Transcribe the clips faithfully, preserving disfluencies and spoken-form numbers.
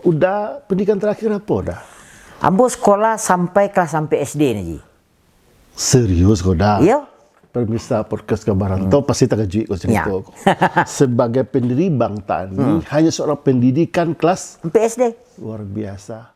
Uda, pendidikan terakhir apo, Da? Ambo sekolah sampai kelas sampai S D ni, Ji. Serius ko, Da? Iyo. Pemirsa podcast Kabarantau pasti takajuik ko cerita ko. Sebagai pendiri Bang Tani, hanya seorang pendidikan kelas Sampai S D. Luar biasa.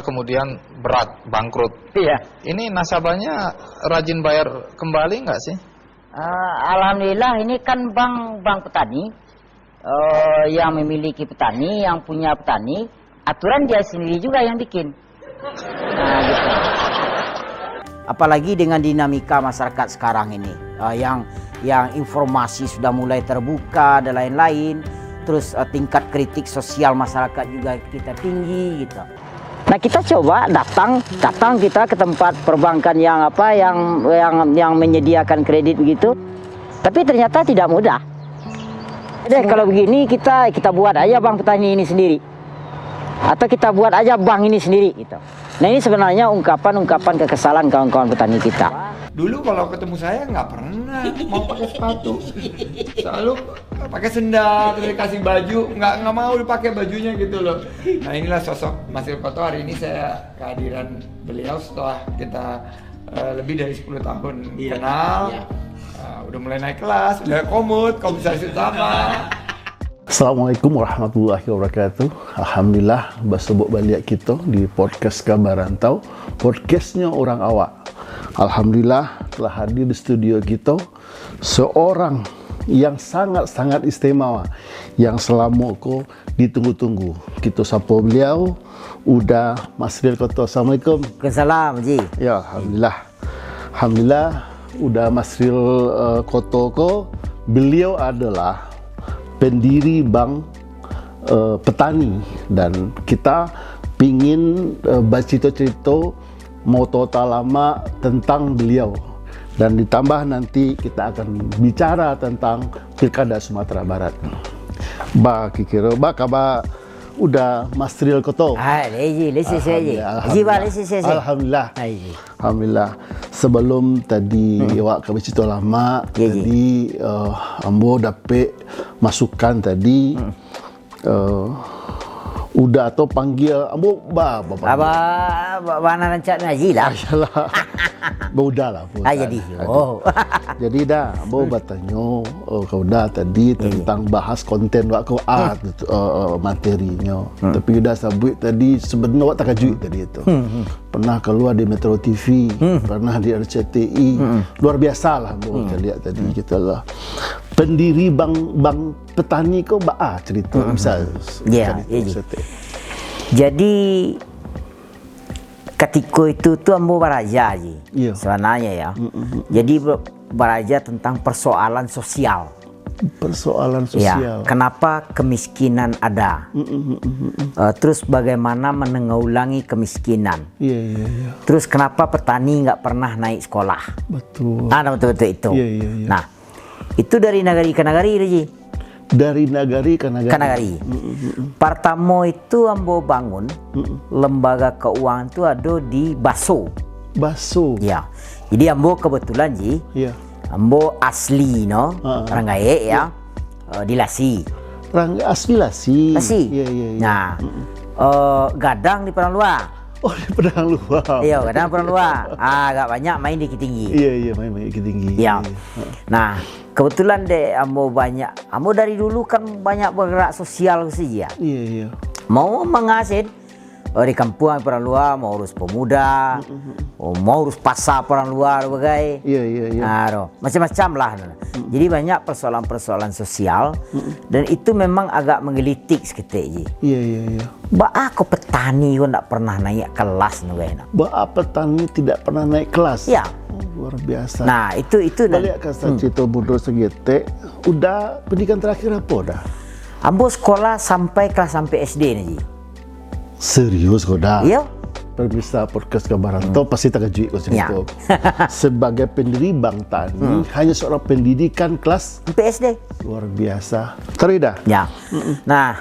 Kemudian berat, bangkrut. Iya. Ini nasabahnya rajin bayar kembali nggak sih? Eh, Alhamdulillah, ini kan bank bank petani, eh, yang memiliki petani, yang punya petani, aturan dia sendiri juga yang bikin. Nah, gitu. Apalagi dengan dinamika masyarakat sekarang ini, eh, yang yang informasi sudah mulai terbuka dan lain-lain, terus eh, tingkat kritik sosial masyarakat juga kita tinggi gitu. Nah, kita coba datang datang kita ke tempat perbankan yang apa yang yang yang menyediakan kredit begitu. Tapi ternyata tidak mudah. Jadi kalau begini kita kita buat aja bank petani ini sendiri. Atau kita buat aja bank ini sendiri gitu. Nah, ini sebenarnya ungkapan-ungkapan kekesalan kawan-kawan petani kita. Dulu kalau ketemu saya nggak pernah mau pakai sepatu, selalu pakai sendal, terus dikasih baju, nggak nggak mau dipakai bajunya gitu loh. Nah, inilah sosok Mas Ilkoto. Hari ini saya kehadiran beliau setelah kita eh, lebih dari sepuluh tahun kenal. Eh, udah mulai naik kelas, udah komut, komisaris utama. Assalamualaikum warahmatullahi wabarakatuh. Alhamdulillah, basobok baliak kito di podcast Kabarantau, podcastnya orang awak. Alhamdulillah, telah hadir di studio kito seorang yang sangat-sangat istimewa, yang selama ko ditunggu-tunggu. Kito sapa beliau, Uda Masril Koto. Assalamualaikum. Waalaikumsalam, Ji. Ya, alhamdulillah. Alhamdulillah, Uda Masril eh, Koto ko, beliau adalah pendiri bank eh, petani, dan kita pingin eh, bacerita-cerita mototalamak tentang beliau, dan ditambah nanti kita akan bicara tentang Pilkada Sumatera Barat. Ba, kikiro, ba kaba Uda Masril Koto? Ah, lesi, lesi saya je. Ji ba, lesi saya. Alhamdulillah. Ai, ji. Alhamdulillah. Sebelum tadi awak ka bacerita lamak, Ya, ji. Tadi eh, ambo dapek masukan tadi eh, Uda tu panggil ambo ba ba ba. Apa, ba- bana rancak ngaji lah. Yalah. Ba Uda lah. Ba Ah, Uda jadi. lah. Oh. Jadi Da, ambo batanyo oh, ka Uda tadi tentang bahas konten wak ko ah, tu, eh, eh, materinyo. Tapi Uda sabuik tadi, sebenarnya wak takajuik tadi tu. Pernah keluar di Metro T V, pernah di R C T I. Luar biasa lah ambo ka lihat tadi gitu lah. Pendiri bank bank petani ko baa cerita misal. Ya, Kan itu ya, ji. Ustaz. Jadi katiko itu tu ambo baraja, Ji. Iya. Sebenarnya ya. Jadi ber- baraja tentang persoalan sosial. Persoalan Ya, sosial. Kenapa kemiskinan ada? Mm, mm, mm, mm, mm. Eh, terus bagaimana menanggulangi kemiskinan? Iya, iya, iya. Terus kenapa petani nggak pernah naik sekolah? Betul. Ah, betul-betul itu. Iya, iya, iya. Nah, itu dari nagari ke nagari, Ji. Dari nagari ke nagari. Ke nagari. Pertama itu ambo bangun lembaga keuangan tu ada di Baso. Baso. Ya. Jadi ambo kebetulan, Ji, Iya. ambo asli no, Ha. Orang Gaek ya. Eh, di Lasi. Orang asli Lasi. Lasi. Iya, iya, iya. Nah, eh, gadang di Padang Luar. Oh, di Padang Luar. Iya, gadang Padang Luar. Ah, agak banyak main di Bukittinggi. Iya, iya, main-main Bukittinggi. Ya. Iya. Nah, kebetulan dek ambo banyak, ambo dari dulu kan banyak bergerak sosial saja. Iya, iya. Mau mangasin, Oh, di kampuang Padang Lua, mau urus pemuda, oh, mau urus pasa Padang Lua tu bagai. Iyo, iyo, iyo. Ah, tu. Macam-macam lah. Jadi banyak persoalan-persoalan sosial dan itu memang agak menggelitik saketek ji. Iyo, iyo, iyo. Baa ko petani ko ndak pernah naik kelas tu, gai, nah. Baa petani tidak pernah naik kelas? Ya. Oh, luar biasa. Nah, itu, itu nah. Baliak ka sa-, hmm, carito mundur saketek, udah pendidikan terakhir apo dah? Ambo sekolah sampai kelas sampai S D nah, ji. Serius ko dah? Iyo. Pemirsa podcast Kabaranto pasti takajuik ko siko. Sebagai pendiri Bang Tani, hanya seorang pendidikan kelas sampai S D. Luar biasa. Taruih dah. Ya. Nah,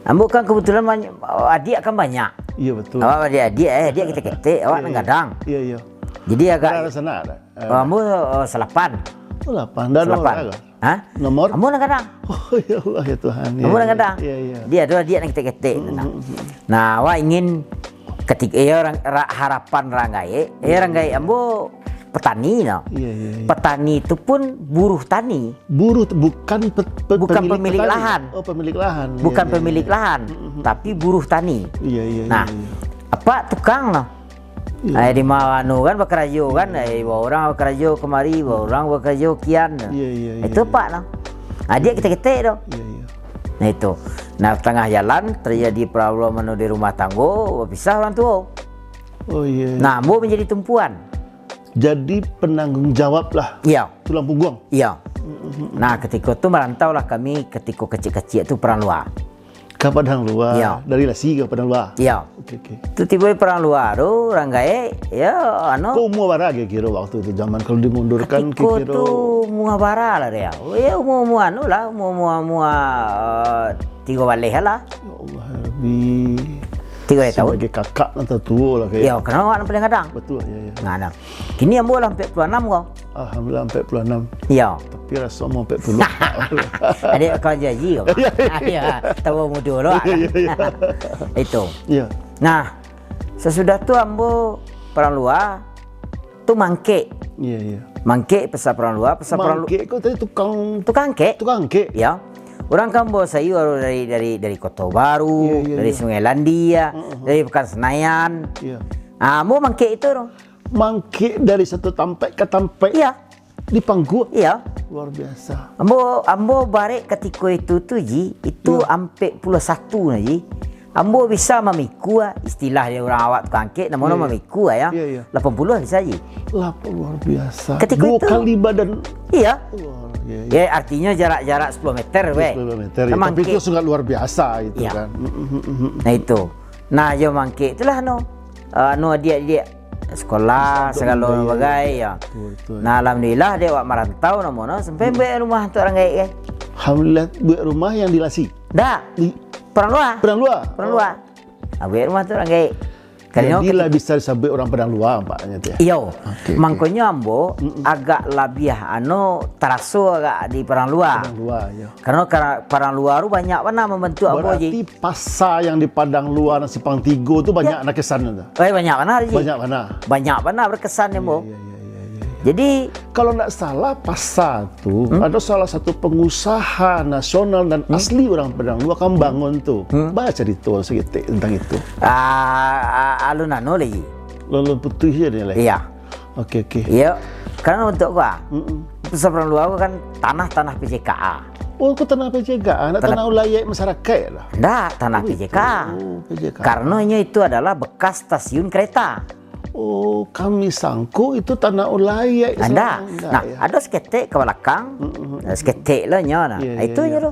ambo kan kebetulan banyak, adiak kan banyak. Iyo, betul. Awak adiak-adiak, eh, adiak ketek-ketek, awak nan gadang. Iyo, iyo. Jadi agak. Bara sanak dah? Oh, ambo, oh, salapan. Oh, lapan. Dah ada salapan. Orang dah? Ha? Nomor? Ambo nan gadang. Oh, ya Allah, ya Tuhan. Ambo nan gadang. Iya, iya. Dia tu dia nan ketek-ketek tu, nah. Nah, awak ingin ketika, ya, orang, ra-, harapan orang gaek, ya, orang gaek ambo petani, no. Iya, iya, iya. Petani itu pun buruh tani. Buruh tu bukan pe-, pe-, bukan pemilik lahan. Oh, pemilik lahan. Iya, iya, iya. Bukan pemilik lahan, tapi buruh tani. Iya, iya, iya, iya. Nah, apak tukang, no. Iya. Ai, di ma-, anu kan, bakarajo kan, ai, bawa urang bakarajo kamari, bawa urang bakarajo kian. Iya, iya, iya, iya. Itu apak, nah. Nah, dia ketek-ketek tu. Iya, iya. Nah, itu. Nah, tangah jalan, terjadi problem anu di rumah tanggo, bapisah urang tuo. Oh, iya, iya. Nah, ambo manjadi tumpuan. Jadi penanggung jawab lah. Iya. Tulang pungguang. Iya. Nah, ketika tu merantau lah kami, ketika kecik-kecik tu Padang Lua. Ka Padang Lua. Iya. Dari Lasi ka Padang Lua. Iya. Oke, oke. Tu tibo di Padang Lua tu, urang gaek, ya, anu. Ko umua bara kiro-kiro waktu tu, zaman kalau dimundurkan kiro-kiro? Ketika tu umua bara lah dia. Ya, umua-umua anu lah, umua-umua, umua, eh, tigo baleh lah. Ya Allah, ya Rabbi. Tigo baleh tahun. Sebagai kakak nan tertua lah, kayak. Ya, karena awak nan paling gadang. Betul, ya, ya. Nah, nah. Kini ambo lah ampek puluah anam ko. Alhamdulillah, ampek puluah anam. Iya. Tapi raso mau ampek puluah. Adik kau janji ko. Iya, iya. Iya, tahu mudo lo. Iya, iya, iya. Itu. Iya. Nah, sasudah tu ambo Padang Lua tu mangkek. Iya, iya. Mangkek pasar Padang Lua, pasar Padang Lua. Mangkek ko tadi tukang, tukang angkek? Tukang angkek? Ya. Urang kan bawa sayur dari, dari, dari Kota Baru, iya, iya, dari Sungai Landia, heeh, dari Pekan Senayan. Iya. Ah, ambo mangkek itu tu. Mangkek dari satu tampek ka tampek. Iya. Di pangkuak? Iya. Luar biasa. Ambo, ambo barek katiko itu tu, Ji, itu, iya, ampek puluah satu nah, Ji. Ambo bisa mamikua, istilah dek urang awak tukang angkek, namono, iya, iya, mamikua, ya. Iya, iya. Lapan puluah bisa, Ji. Lapan, luar biasa. Katiko itu. Dua kali badan. Iya. Wah, iya, iya. Ya, artinya jarak-jarak sepuluh meter, weh. Sepuluh meter, ya. Tapi itu sangat luar biasa itu, iya, kan. Mm, mm, mm, mm. Nah, itu. Nah, yo mangkek itulah, no. Ah, no, adiak-adiak sekolah, bisa untuk sagalo membayar, bagai, ya. Betul, betul. Nah, alhamdulillah, dek awak marantau namono, sampai, hmm, buek rumah tu urang gaek, kan. Alhamdulillah, buek rumah yang di Lasi? Dak. Di Padang Lua. Padang Lua? Padang Lua. Oh. Ah, buek rumah tu urang gaek. Jadi lah bisa disabuik urang Padang Lua, Pak, gitu ya? Iyo. Oke, oke. Mangkonyo ambo, mm-mm, agak labiah, anu, taraso agak di Padang Lua. Padang Lua, ya. Karano ka-, Padang Lua tu banyak bana mambantuak ambo, Ji. Berarti pasa yang di Padang Lua, nan Simpang Tigo tu banyak, ya, nan kesan tu? Eh, banyak bana, Ji. Banyak bana. Banyak bana berkesan, ya, ambo. Iya, iya, iya, iya, iya. Jadi, kalau ndak salah, pasa tu, hmm, ada salah satu pengusaha nasional dan, hmm, asli urang Padang Lua kan, hmm, bangun tu. Hmm. Ba carito saketek tentang itu. Ah, ah, alun anu lai. Alun putuih je ni lai. Iya. Oke, oke. Iya. Karano untuak gua, mm-mm, Padang Lua kan tanah-tanah P J K A. Oh, ko tanah P J K A, ndak tanah, tanah wilayah masyarakat lah? Ndak, tanah, oh, P J K A. Itu, P J K A. Karano inyo itu adalah bekas stasiun kereta. Oh, kami sangko itu tanah wilayah. Ah, ndak. Ndak, nah, ya. Ado saketek ka balakang, mm-mm, eh, saketek lah nyo, nah. Iya, iya, itu nyo tu.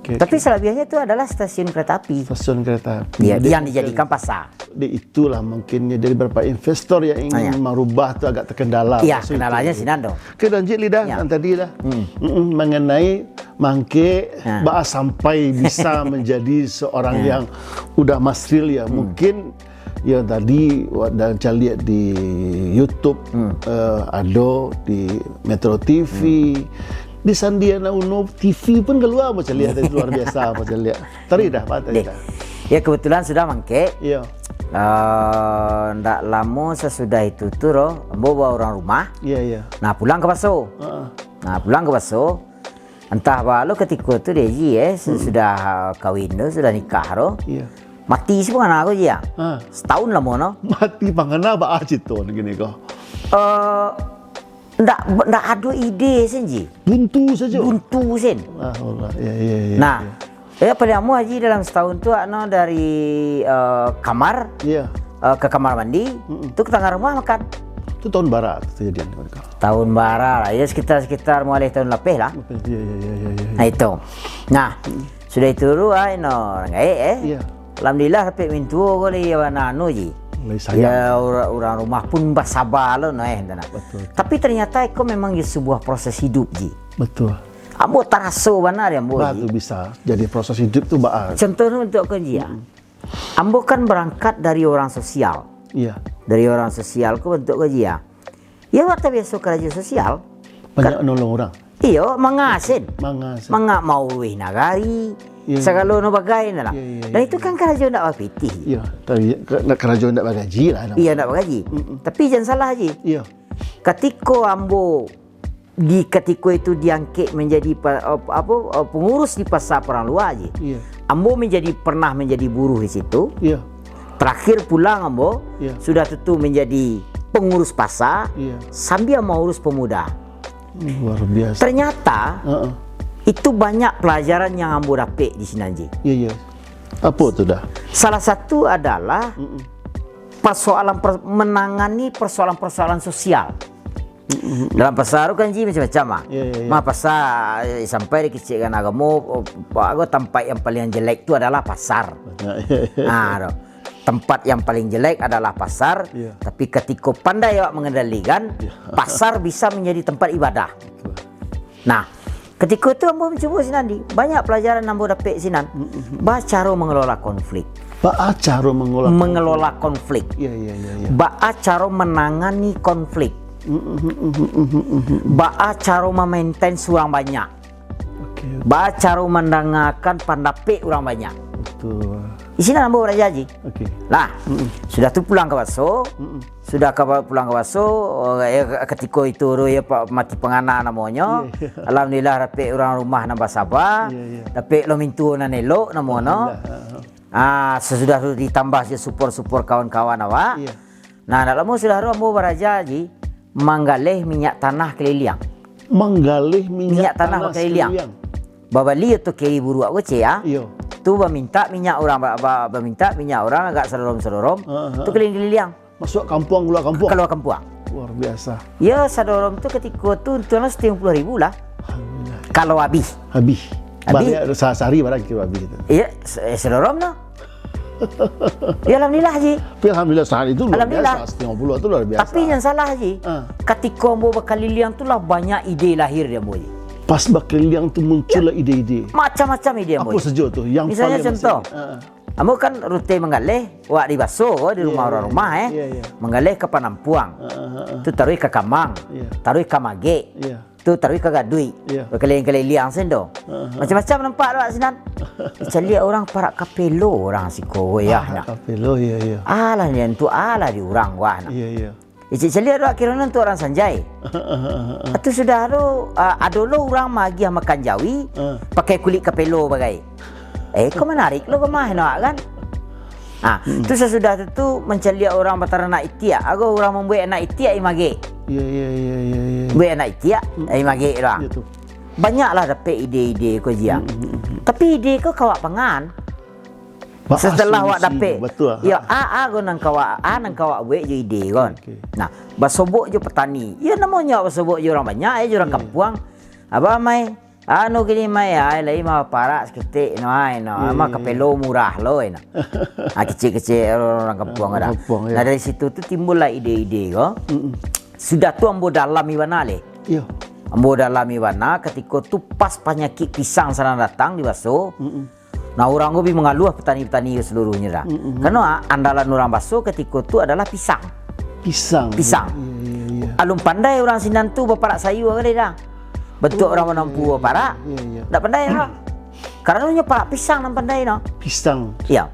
Oke, oke. Tapi salabiahnyo itu adalah stasiun kereta api. Stasiun kereta api. Iya, yang dijadikan pasar. Jadi itulah mungkin ya, dari beberapa investor yang ingin merubah tu agak terkendala. Iya, kendalanya sinan tu. Oke, lanjut, Lidah, yang tadi dah. Hmm. Mm-mm, mengenai mangkek, baa sampai bisa menjadi seorang yang udah masril ya. Hmm. Mungkin ya tadi wa-, dan caliak di YouTube, hmm, eh, ado di Metro T V, hmm, di Sandiana Uno T V pun kalua, macam lihat tadi luar biasa, macam lihat. Tadi dah, Pak, tadi dah. Ya, kebetulan sudah mangkek. Iya. Eh, ndak lamo sasudah itu tu, roh, ambo bawa urang rumah. Iya, iya. Nah, pulang ka paso. Heeh. Nah, pulang ka paso. Antah baa lo katiko tu, Deji, eh, su-, hmm, sudah, ah, kawin tu, sudah nikah tu. Iya. Mati si pangana ko, Ji, ah. Ha. Setahun lamo no. Mati pangana baa cito kini ko? Eh, ndak, ndak ado ide sen, Ji. Buntu sajo. Buntu sen. Ah, Allah. Ya, ya, ya, Nah, ya. Ya, paling lamo Haji dalam setahun tu, ano, dari, eh, kamar, Iya. eh, ke kamar mandi, Mm-mm. tu ke tangah rumah makan. Tu tahun bara tu kejadian tu, Kak? Tahun bara lah, ya, sekitar-sekitar mulai tahun lapeh lah. Lapeh, iya, iya, iya, iya, iya. Nah, itu. Nah, Mm-mm. sudah itu tu, ah, ino, urang gaek, eh. Iya. Alhamdulillah, dapek mintuo ko lai, ya, bana anu, Ji. Lai sayang. Ya, ura-, urang rumah pun basaba lo, no, eh, ntah nah. Betul. Tapi ternyata iko memang ya sebuah proses hidup, Ji. Betul. Ambo taraso bana di ambo, Bah, Ji. Tu bisa jadi proses hidup tu, Bah. Contohnya untuk ko, Ji, ya. Mm-mm. Ambo kan berangkat dari orang sosial. Iya. Dari orang sosial ko untuk ko, Ji, ya. Ya, wak tabiaso karajo sosial. Banyak Ka-, nolong urang. Iyo, mangasin. Mangasin. Manga mauruih nagari, Iya, iya. sagalo no bagai, nah lah. Iya, iya, Dan iya, itu iya. kan karajo ndak bapitih. Iya, tapi ka-, karajo ndak bagaji lah, Iya, namanya. ndak bagaji. Mm-mm. Tapi jan salah, Ji. Iya. Katiko ambo di katiko itu diangkek menjadi pa-, ap-, apo, eh, pengurus di pasar Padang Luak, Ji. Iya. Ambo menjadi, pernah menjadi buruh di situ. Iya. Terakhir pulang ambo, Iya. sudah tentu menjadi pengurus pasar, Iya. sambil mengurus pemuda. Luar biasa. Ternyata, Heeh. itu banyak pelajaran yang ambo dapek di sinan, Ji. Iya, iya. Apo tu dah? Salah satu adalah Mm-mm. persoalan per-, menangani persoalan-persoalan sosial. Mm-mm. Dalam pasar tu kan, Ji, macam-macam lah. Ya, ya, ya. Mah pasar, eh, sampai dikecekkan agamo, oh, apa, tampek yang paling jelek tu adalah pasar. Ya, ya, ya. Ah, tu. Tempat yang paling jelek adalah pasar, Ya. tapi katiko pandai awak mengendalikan, Ya. pasar bisa menjadi tempat ibadah. Betul. Nah, katiko tu ambo mancubo sinan, Ji. Banyak pelajaran ambo dapek sinan. Mm-mm. Baa caro mengelola konflik. Baa caro mengelola Mengelola konflik. Iya, iya, iya, iya. Baa caro menangani konflik. Mm-mm, mm-mm, mm-mm, mm-mm. Baa caro mamaintain surang banyak. Oke, oke. Baa caro mandangakan pandapek urang banyak. Betul. Di sinan ambo baraja, Ji. Oke. Lah, Mm-mm. sudah tu pulang ka Baso. Mm-mm. Sudah ka ba-, pulang ka Baso, eh, katiko itu tu, ya, pa-, mati pangana namonyo. Iya, iya. Alhamdulillah, dapek urang rumah nan basaba, Iya, iya. dapek lo mintuo nan elok namo no. Alhamdulillah, ha, ha. Ah, sasudah tu ditambah jo supor-supor kawan-kawan awak. Iya. Nah, ndak lamo sudah tu ambo baraja, Ji, manggaleh minyak tanah kaliliang. Manggaleh minyak Minyak tanah tanah kaliliang. kaliliang. Babali oto keri buruak ko, Cek, ah. Iyo. Tu bamintak minyak urang, ba-, ba-, bamintak minyak urang agak sadorom-sadorom. Ha, ha. Tu kaliliang-kaliliang. Masuak kampuang, kalua kampuang? Kalua kampuang. Luar biasa. Ya, sadorom tu katiko tu untuang lah satigo puluah ribu lah. Alhamdulillah. Kalau habih. Habih. Habih. Baliak sa-, sahari barang kiro habih tu. Iya, s-, eh, sadorom no. Ya, alhamdulillah, Ji. Tapi alhamdulillah, sahari tu luar Alhamdulillah. biasa, satigo puluah tu luar biasa. Tapi yang salah, Ji, Ah. katiko ambo bakaliliang tu lah banyak ide lahir di ambo, Ji. Pas bakaliliang tu muncullah ide-ide. Macam-macam ide ambo, Apa Ji. saja tu yang Misalnya paling contoh, masih, ah. Ambo kan rute manggaleh, wak di Baso, di Iya, rumah iya, orang rumah, iya. eh. Iya, iya. Manggaleh ka Panampuang. Heeh, heeh. Tu taruih ka Kamang. Iya. Taruih ka Magek. Iya. Tu taruih ka Gaduik. Iya. Bakaliling-kaliliang sen do. Heeh, heeh. Macam-macam nampak wak sinan. Caliak urang parak kapelo urang siko, wayah Ah, nak. kapelo, iya, iya. Alah, nian tu alah di urang, wah, nak. Iya, iya. Icik caliak tu, akhirnyo tu urang sanjai. Atu sudah tu, ah, ado lo urang magiah makan jawi, Ah. pakai kulik kapelo bagai. Eh, ko manarik lo ko mah, nak kan? Ah, Mm-mm. tu sasudah tu, tu mancaliak urang bataranak itiak. Ago urang mambuek anak itiak, ai magek. Iya, iya, iya, iya, iya. Buek anak itiak, Mm. ai magek lah. Iya tu. Banyaklah dapek ide-ide ko, Ji. Mm-mm. Tapi ide ko ka awak pangan. Ba-, Setelah awak solusi dapek, tu, betul lah. yo, a, a ko nan ka awak, a nan ka awak buek jo ide kon. Oke. Nah, basobok jo patani. Yo, namonyo basobok jo urang banyak, yo, jo urang Iya. kampuang. Abah mai, anu kini mai, ai, lai mah parak saketek, no, ai, no. Iya, Mah iya, kapelo iya. murah lo, ai, no. Ah, kecek-kecek urang kampuang Urang dah. kampuang, Nah, ya. dari situ tu timbullah ide-ide ko. Mm-mm. Sudah tu ambo dalami bana leh. Iya. Ambo dalami bana, katiko tu pas panyakik pisang sadang datang di Baso. Mm-mm. Nah, urang ko bi mangaluah, petani-petani ko seluruhnyo dah. Mm-mm. Karano, ah, andalan urang Baso katiko tu adalah pisang. Pisang. Pisang. Iya, iya, iya. Alun pandai urang sinan tu baparak sayua ko deh dah. Bentuk Oh, urang iya, manampu iya, baparak, iya, iya. ndak pandai urang. Karano nyo parak pisang nan pandai no. Pisang. Iya.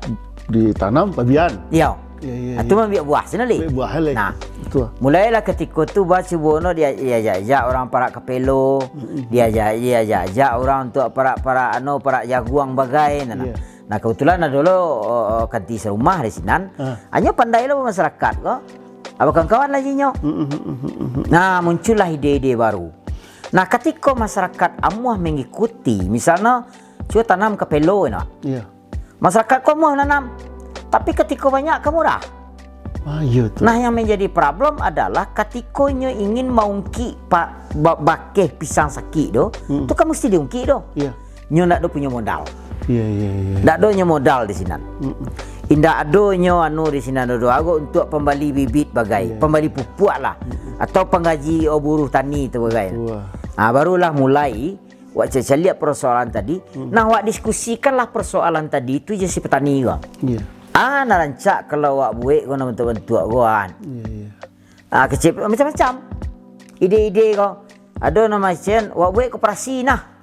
Ditanam, pabian. Iya. Iya, iya, Ah, tu iya. mambiak buah sinan leh. Ambiak buah leh. Nah, Betul. mulailah katiko tu bacubo no dia, diajak-ajak urang parak kapelo, Mm-mm. diajak, diajak-ajak urang untuak parak-parak, anu, parak jaguang bagai, nah, nah. Iya. Nah, kebetulan ado lo, eh, kanti sarumah di sinan. Ah. Hanyo pandai lo masyarakat ko. Aba kawan-kawan lah jinyo. Mm, mm, mm, mm, mm. Nah, muncullah ide-ide baru. Nah, katiko masyarakat amuah mangikuti, misalnyo, cubo tanam kapelo, nah. Iya. Masyarakat ko amuah nanam, tapi katiko banyak ka murah. Ah, iya tu. Nah, yang menjadi problem adalah katiko nyo ingin maungkik pa-, ba-, bakeh pisang sakik tu, Hmm. tu kan mesti diungkik tu. Iya. Nyo ndak ado punyo modal. Iya, iya, iya. Ndak ado nyo modal di sinan. Mm-mm. Indak ado nyo anu di sinan tu, ago untuk pambali bibit bagai, Iya, iya. pambali pupuak lah. Mm-mm. Atau panggaji, oh, buruh tani tu bagai. Betul. Ah, barulah mulai wak caliak persoalan tadi. Hmm. Nah, wak diskusikanlah persoalan tadi tu jo si petani ko. Iya. Ah, nan rancak kalau wak buek ko, nan bantuak-bantuak ko, kan. Iya, iya. Ah, kecil macam-macam. Ide-ide ko. Ado nan macam, wak buek koperasi nah.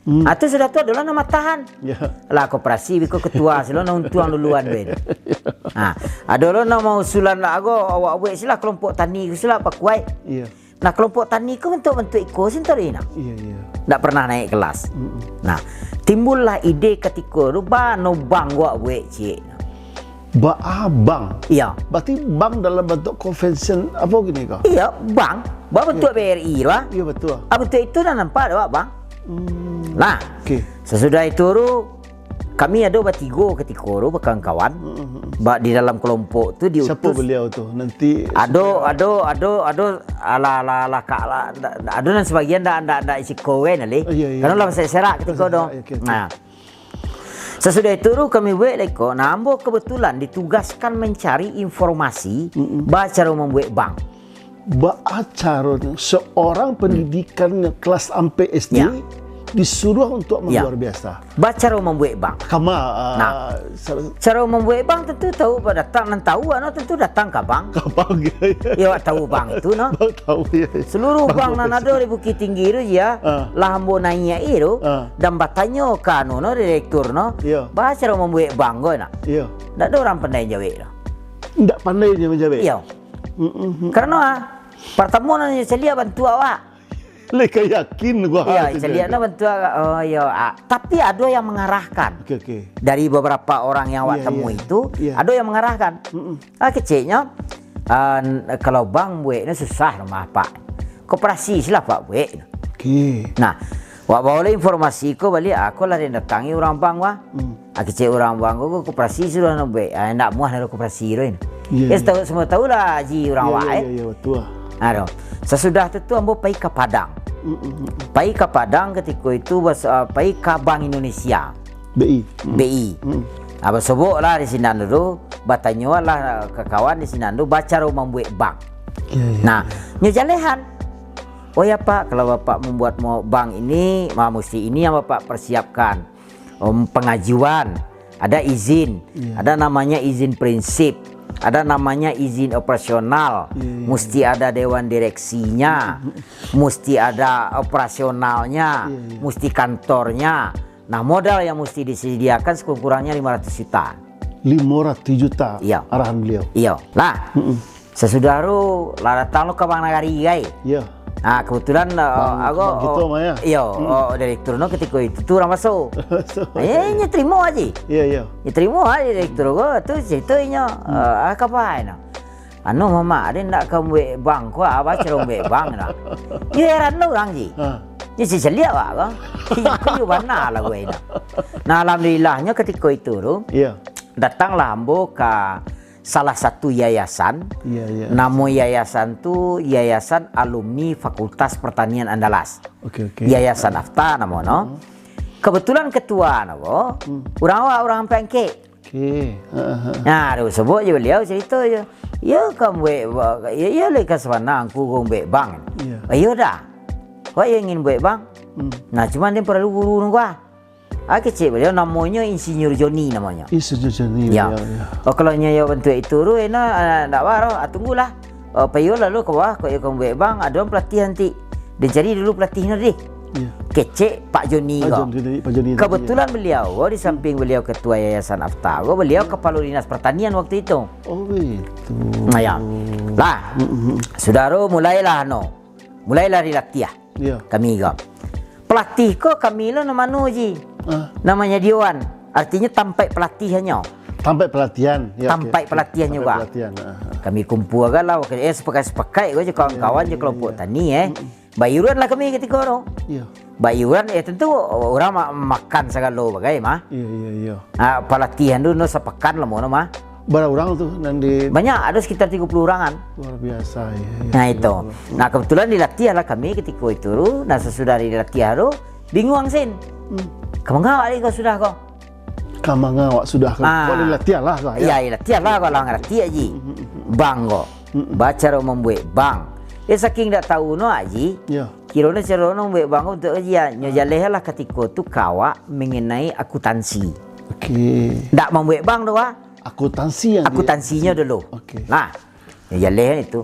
Hmm. Ah, tu sudah tu ado lo nan matahan. Ya. Lah, koperasi beko ketua silo nan untuang duluan ben. Ha, ado lo nan mausulan lah ago, awak buek sila kelompok tani ko sila pakuai. Iya. Nah, kelompok tani ko bantuak-bantuak iko sentari nah. Iya, iya. Ndak pernah naik kelas. Mm-mm. Nah, timbullah ide katiko tu, ba no bank wak buek ciek. Ba-, ah, bank. Iya. Berarti bank dalam bentuk konvensi apa gini kah? Iya, bank. Ba bentuk Iya. B R I tu, ah. Iya, betul. Ah, bentuk itu dah nampak dah, Bang. Hmm. Nah, Okey. sesudah itu tu, kami ado batigo katiko tu, bakawan-kawan. Hmm, hmm, hmm. Ba, di dalam kelompok tu diutus. Siapa beliau tu? Nanti Ado, ado, ado, ado, alah, alah, alah, kak, alah, ndak, ndak, ado nan sebagian ndak, ndak, ndak isiko kan, leh. Oh, iya, iya, Karena iya. lah serak-serak katiko Serak, tu. okey, okey. Nah. Sasudah itu tu kami buek lah iko. Nah, ambo kebetulan ditugaskan mencari informasi Mm-mm. ba caro mambuek bank. Ba caro ni, seorang pendidikan kelas ampek S D Ya. disuruh untuk Ya. luar biasa. Ba caro mambuek bank. Kama, ah, Nah. sar- Caro mambuek bank tentu tahu, datang nan tahu, ano tentu datang ka bank. Ka bank, ya, ya. Ya, awak tahu bank itu, no? Bank tahu, ya, ya. Seluruh Bank bank nan ada provinsi. di Bukit Tinggi tu, ya, Ah. lah ambo naiak tu, Ah. dan batanyo ka anu, no, direktur, no. Ya. Ba caro mambuek bank ko, nak? Ya. Ndak ada orang pandai jawek, no. Ndak pandai je manjawek? Iya. Mm-mm. Karena, ah, pertama nan caliak bantuak awak. Lai ka yakin gua Iya, hati caliak dia. no bantuak, oh, iya, ah. Tapi ada yang mengarahkan. Okey, okey. Dari beberapa orang yang awak Iya, temui iya. itu, Iya. ada yang mengarahkan. Mm-mm. Ah, keceknya, ah, n-, kalau bank buek ni susah rumah, Pak. Koperasi silah, Pak, buek. Okey. Nah, wak bawa lah informasi ko baliak, ah, ko lah den datangi urang bank, wah. Hmm. Ah, kecek urang bank ko, ko koperasi sudah nak buek. Ah, ndak muah nak koperasi tu, kan. Iya, Ya, iya. setahu, semua tahulah, Haji, urang Iya, wak, iya, eh. iya, iya, betul. Ah, tu. Sasudah tu, tu ambo pai ka Padang. Mm, mm, mm, mm. Pai ka Padang katiko itu, bas-, ah, pai ka Bank Indonesia. B I. Mm. B I. Mm. Ah, basobok lah di sinan dulu, batanyo lah ka kawan di sinan tu, bacaro mambuek bank. Iya, iya, Nah, iya. nyo jalehan. "Oh ya, Pak, kalau Bapak membuat mo-, bank ini, ma-, mesti ini yang Bapak persiapkan. Om, pengajuan, ada izin, Iya. ada namanya izin prinsip, ada namanya izin operasional, Iya, iya, mesti iya. ada dewan direksinya, Mm-mm. mesti ada operasionalnya, Iya, iya. mesti kantornya." Nah, modal yang mesti disediakan sekurang-kurangnya lima ratus juta. Lima ratus juta Iya. arahan beliau. Iya. Lah, Mm-mm. sasudah tu, lah datang lo ka Bank Nagari, kai. Iya. Ah, kebetulan, eh, Bank, aku, bank kita oh, mah, ya? iya, Mm. oh, direktur no katiko itu tu urang Baso. So, Eh, iya. nyo terima aja. Iya, iya. Nyo terima aja direktur ko, tu cerita inyo, Mm. eh, ah, kapan, no? Anu, Mamak, ade ndak ka buek bank ko, abah caro buek bank dah. Yo heran lo urang ji. Ha. Ni si caliak awak ko. Iko yo bana lah gue ini. Nah, alhamdulillahnyo katiko itu tu, Iya. datanglah ambo ka salah satu yayasan. Iya, iya. Namo yayasan tu Yayasan Alumni Fakultas Pertanian Andalas. Oke, oke. Yayasan AFTA namo no. Hmm. Kebetulan ketua no ko, Hmm. urang awak urang Ampek Angkek. Oke. Ha, ha. Nah, tu sebut je beliau cerita je. Yo ka buek, yo, yo lai ka sabana angku ko buek bank. Iya. Ayo dah. Kok yo ingin buek bank? Hmm. Nah, cuman dia perlu guru nunggu ah. Ah, kecek beliau namonyo Insinyur Joni namonyo. Insinyur Joni, Ya. ya, ya. Oh, kalau nyo yo bantuak itu tu, eno, ah, ndak baro, ah, tunggulah. Oh, payo lalu ka bawah, kok yo ka buek bank, ado pelatih nanti. Den cari dulu pelatih no deh. Iya. Kecek Pak Joni Pak ko. Joni, Pak Joni tadi, Kebetulan ya. beliau, oh, di samping beliau ketua Yayasan AFTA, oh, beliau kepala dinas pertanian waktu itu. Oh, itu. Nah, ya. Lah, Mm-mm. sudah tu mulailah no. Mulailah dilatih. Iya. Kami ko. Pelatih ko kami lo nan mano ji. Ah. Namonyo Dioan. Artinyo tampaik pelatihannyo. Tampaik pelatihan, ya, oke. Tampaik pelatihan Tampaik juga. pelatihan, ah, ah. Kami kumpua kan lah, eh, sepakai-sepakai ko jo kawan-kawan Iya, jo iya, kelompok iya. tani, eh. Mm-mm. Baiuran lah kami katiko tu. Iya. Baiuran, eh, tentu urang ma-, makan sagalo bagai mah. Iya, iya, iya. Ah, pelatihan tu no sapakan lah mono mah. Bara urang tu nan di Banyak, ado sekitar tigo puluh urangan. Luar biasa, ya, ya. Nah, itu. Nah, kebetulan dilatiah lah kami katiko itu tu. Nah, sasudah dilatiah tu, bingung sin. Hmm. Ka manga awak lai ko sudah ko? Ka manga awak sudah ko? Ah. Kok dilatiah lah, lah, ya? Iya, dilatiah lah, kalau ngarati, Aji. Hmm, hmm, hmm. Bank ko. Hmm, hmm. Bacaro mambuek bank. Eh, saking dak tahu no, Aji. Ya. Kiro no caro no mambuek bank ko untuak Aji, ya. Nyo Ah. jaleh lah katiko tu ka awak mengenai akuntansi. Oke. Dak mambuek bank tu, ah. Akuntansi yang di- Akuntansinyo dulu. Oke. Nah, nyo jaleh kan itu.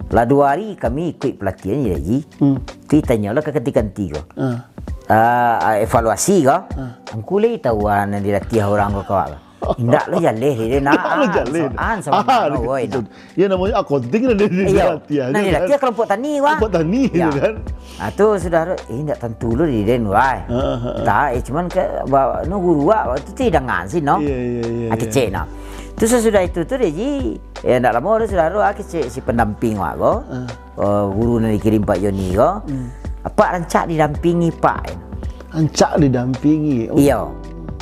Lah duo hari kami ikuik pelatihan, Aji. Hmm. Tu ditanyo lah ka kanti-kanti ko. Ah. Ah, evaluasi ko. Ah. Angku lai tahu, ah, nan dilatiah urang ko ka awak ko. Indak lo jaleh, dia nak, Indak lo ah, jaleh. so-, ah, so-, Ah, no, woi, betul. nah. Ya, namonyo akunting lah dia, dia Iyo. latiah, Nah, kan? dilatiah kelompok tani, wah. Kelompok tani, Ya. gitu kan? Ah, tu sudah tu, eh, indak tantu lo di den, wah. Ha, ha, ha. Tak, eh, cuman ke, ba-, no guru, wah, tu ti dangan sin, no. Iya, iya, iya, Ah, iya. kecek, no. Tu sasudah itu tu, dia ji, ya, indak lamo tu sudah tu, ah, kecek si pendamping wak ko. Ah. Eh, guru nan dikirim Pak Joni ko. Hmm. Apak rancak didampingi, Pak. Rancak didampingi. Oh. Iyo.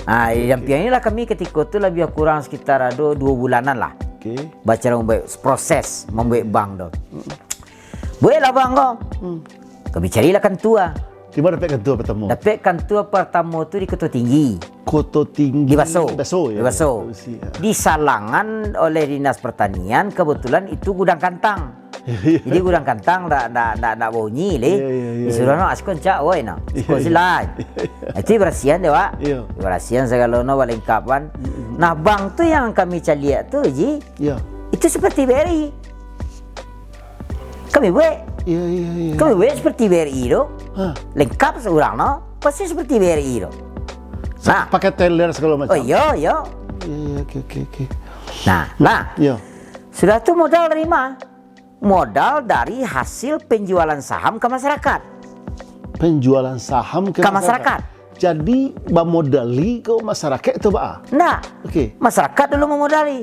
Ah, didampingi lah kami katiko tu labiah kurang sekitar ado duo bulanan lah. Oke. Bacaro mambuek proses, mambuek bank tu. Mm. Bueklah bank ko. Hmm. Kami carilah kantua. Di ma dapek kantua partamo? Dapek kantua partamo tu di Koto Tinggi. Koto Tinggi. Di Baso. Baso, ya? Di Baso. Baso, ya. Disalangan oleh Dinas Pertanian, kebetulan itu gudang kantang. Iya, iya. Jadi gudang kantang ndak, ndak, ndak, ndak baunyi leh. Iya, iya, iya, Disuruah iya. no, "Asiko rancak, woi, no. Asiko Iya, iya. silai." Iya, iya. Itu dibarasiahan dek awak. Iya. Dibarasiahan sagalo no balengkapan. Mm-mm. Nah, bank tu yang kami caliak tu, Ji, Iya. itu seperti B R I. Kami buek. Iya, iya, iya. Kami buek seperti B R I tu. Hah. Lengkap seurang no, pasti seperti B R I tu. Sa-, Nah. pakai teller segala macam. Oh, iya, iya. Iya, iya, oke, oke, oke. Nah, nah. Iya. Sudah tu modal dari ma? Modal dari hasil penjualan saham ke masyarakat. Penjualan saham ke Ke masyarakat. masyarakat. Jadi, bamodali ke masyarakat tu, Pak? Ndak. Oke. Masyarakat dulu mamodali.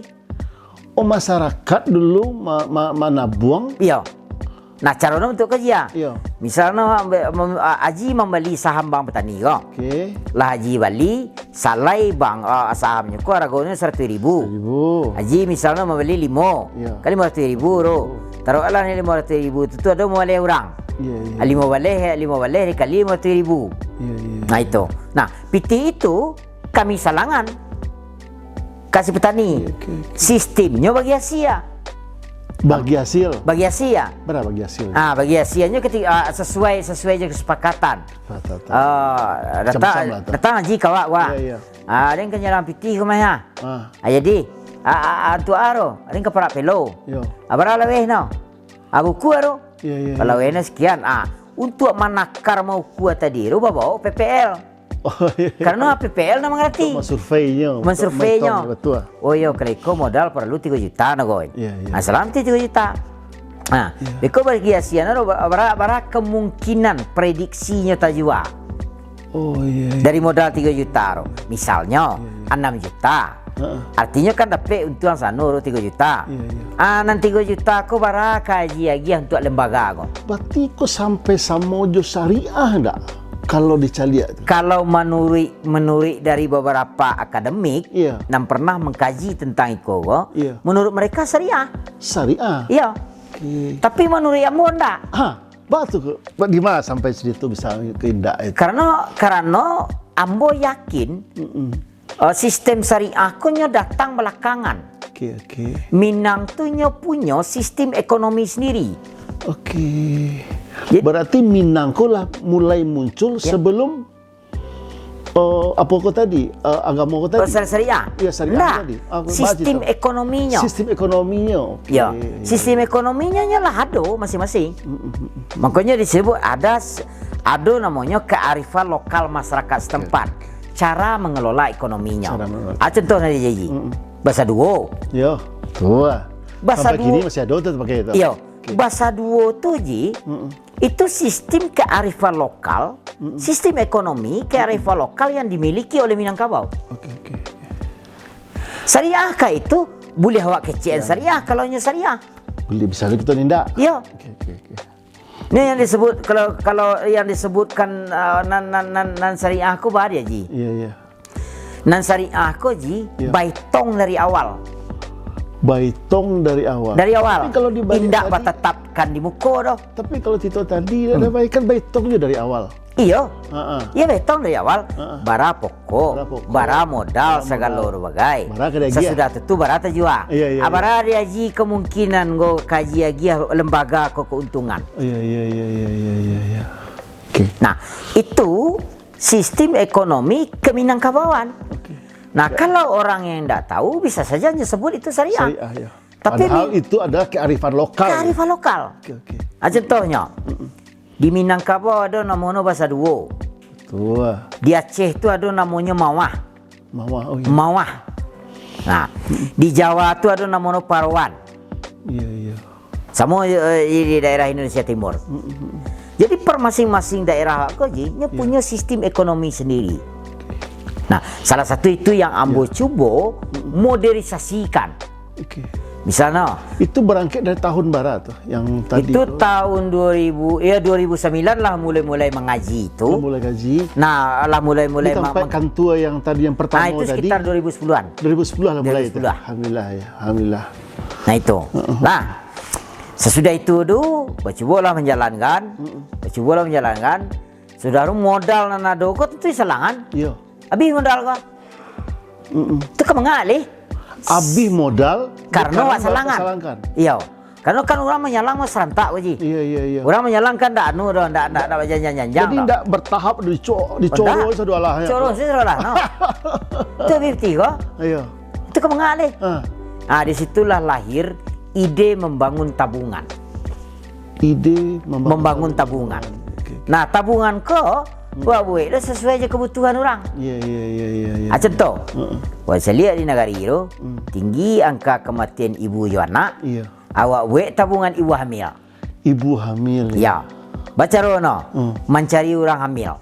Oh, masyarakat dulu ma-, ma-, manabuang? Iyo. Nah, caro no untuak kaji, ah. Iyo. Misalnyo, ambe-, mem-, a-, Aji mambali saham Bank Petani ko. Oke. Lah Aji bali, salai bank, ah, sahamnyo ko haragonyo saratuih ribu. Saribu. Aji misalnyo mambali limo, Iyo. kan limo ratuih ribu tu. Saribu. Taruahlah ni limo ratuih ribu tu, tu ado limo baleh urang. Iyo, iyo. Ah, limo baleh, limo baleh dikali limo ratuih ribu. Iyo, iyo, Nah, iyo. itu. Nah, pitih itu kami salangan ka si petani. Oke, oke, oke. Sistemnyo bagi hasil. Bagi hasil? Bagi hasil. Bara bagi hasil? Ah, bagi hasilnyo keti-, ah, sasuai, sasuai jo kesepakatan. Tahu, tahu, tahu. Ah, datang, Macam-macam lah tu. datang Aji ka awak, wah. Iya, iya. Ah, den ka nyalang pitih ko mah, ya. Ah. Ah, jadi, ah, ah, ah, tu aro, den ka parak pelo. Yo. Ah, bara laweh no. Ah, buku aro. Iya, iya, Kalau iya. weh no sekian. Ah, untuak manakar maukua tadi tu babaok P P L. Oh, iya. Karano P P L nan mangarati. Untuk mensurveinyo, untuk Mensurveinyo. menghitung, betul. Oh iyo, kalau iko modal paralu tigo juta no, Goy. Iya, iya. Nah, salam ti tigo juta. Nah, Iya. iko bagi hasilnyo tu, bara, bara kemungkinan prediksinyo tajua. Oh, iya, iya. Dari modal tigo juta tu. Misalnyo, Iya, iya. anam juta. Heeh. Artinyo kan dapek untuang sano tu tigo juta. Iya, iya. Ah, nan tigo juta ko bara ka Aji agiah untuak lembaga ko. Berarti ko sampai samo jo syariah ndak? Kalau dicaliak tu? Kalau manuruik, manuruik dari beberapa akademik Iya. nan pernah mengkaji tentang iko ko, Iya. menurut mereka syariah. Syariah? Iya. Oke. Tapi manuruik ambo ndak. Ha, batua ko. Di ma sampai situ bisa ke indak itu? Karano, karano ambo yakin Mm-mm. Eh, sistem syariah ko nyo datang balakangan. Oke, oke. Minang tu nyo punyo sistem ekonomi sandiri. Oke. Jadi Berarti Minang ko lah mulai muncul Ya. sebelum, eh, apo ko tadi? Eh, agamo ko tadi? Oh, syari-, syariah? Ya, syariah Ndak. tadi. Aku bahas Sistem itu. ekonominyo. Sistem ekonominyo. Oke. Ya. Sistem ekonominyo nyo lah ado masing-masing. Mm, mm, mm, mm. Makonyo disebut ada s-, ado namonyo kearifan lokal masyarakat setempat. Oke. cara mengelola ekonominyo. Cara mengelola. Ah, contoh nan dijanji. Mm-mm. Bahasa duo. Yo, tu lah. Bahasa Sampai duo. kini masih ado tu pakai tu. Iyo. Oke. Basaduo tu, Ji, Mm-mm. itu sistim kearifan lokal, Mm-mm. sistim ekonomi kearifan lokal yang dimiliki oleh Minangkabau. Oke, oke, oke. Syariah kah itu? Boleh awak kecekan Ya. syariah kalau nyo syariah. Boleh, bisa kita nindak. Ya. Oke, oke, oke. Ini yang disebut, kalau, kalau yang disebutkan, uh, nan, nan, nan, nan syariah ko ba dia, Ji. Iya, iya. Nan syariah ko, Ji, Iya. baitong dari awal. Baitong dari awal. Dari awal. Tapi kalau dibalik Indak tadi batatapkan di muko doh. Tapi kalau Tito tadi, Hmm. dah baik, kan baitong je dari awal. Iyo. Ha-ha. Iyo, baitong dari awal. Ha-ha. Bara pokok, Bara pokok. bara modal, Bara sagalo modal. bagai. Bara ka diagiah. Sasudah tu, tu bara tajua. Iya, iya, Ah, iya. bara diaji kemungkinan go kaji agiah lembaga ko keuntungan. Iya, iya, iya, iya, iya, iya, iya. Oke. Nah, itu sistim ekonomi keminangkabauan. Oke. Nah, Ya. kalau orang yang ndak tahu, bisa saja hanya sebut itu syariah. Syariah, ya. Tapi Padahal mi- itu adalah kearifan lokal. Kearifan lokal. Oke, oke. Ah, contohnyo, Mm-mm. di Minangkabau ado namonyo Basaduo. Betul. Di Aceh tu ado namonyo Mawah. Mawah, oh iya. Mawah. Nah, Mm-mm. di Jawa tu ado namonyo Paroan. Iya, iya. Samo, eh, di daerah Indonesia Timur. Mm-mm. Jadi, per masing-masing daerah ko, Ji, nyo Iya. punyo sistim ekonomi sendiri. Oke. Nah, salah satu itu yang ambo Iya. cubo Mm-mm. modernisasikan. Oke. Misalnya, Itu berangkat dari tahun bara tu, yang tadi itu tu? tahun dua ribu, ya, dua ribu sembilan lah mulai-mulai mengaji itu. Mulai ngaji. Nah, lah mulai-mulai Di ma-, tempat ma-, kantua yang tadi, yang pertama ah, itu tadi? sekitar dua ribu sepuluhan. Dua ribu sepuluh lah mulai itu. Dua ribu sepuluh lah. Alhamdulillah, ya. Alhamdulillah. Nah, itu. Heeh. Nah, sasudah itu tu, bacubolah manjalankan, Mm-mm. bacubolah manjalankan, sudah tu modal nan ado ko tantu disalangan. Iyo. Abih modal ko. Mm-mm. Tu ka manga leh. Abih modal Karano karano awak salangan. Salangkan. Iyo. Karano kan urang manyalang mah sarantak ko, Ji. Iyo, iyo, iyo. Urang manyalang kan ndak anu doh, ndak, ndak, ndak bajanjang-janjang Jadi doh. ndak bertahap dico-, dicoro Ndak. sado alah, ya, Coro tu? sado alah, no. Tu abih pitih ko. Iyo. Tu ka manga leh. Ah. Ah, di situlah lahir ide membangun tabungan. Ide membangun Membangun tabungan. tabungan. Oke, oke. Nah, tabungan ko, Hmm. awak buek lo sasuai jo kabutuhan urang. Iya, iya, iya, iya, iya. Ah, contoh, Heeh. awak caliak di nagari tu, Hmm. tinggi angka kematian ibu jo anak, Iya. awak buek tabungan ibu hamil. Ibu hamil, ya. Ya. Bacaro no, Hmm. mancari urang hamil.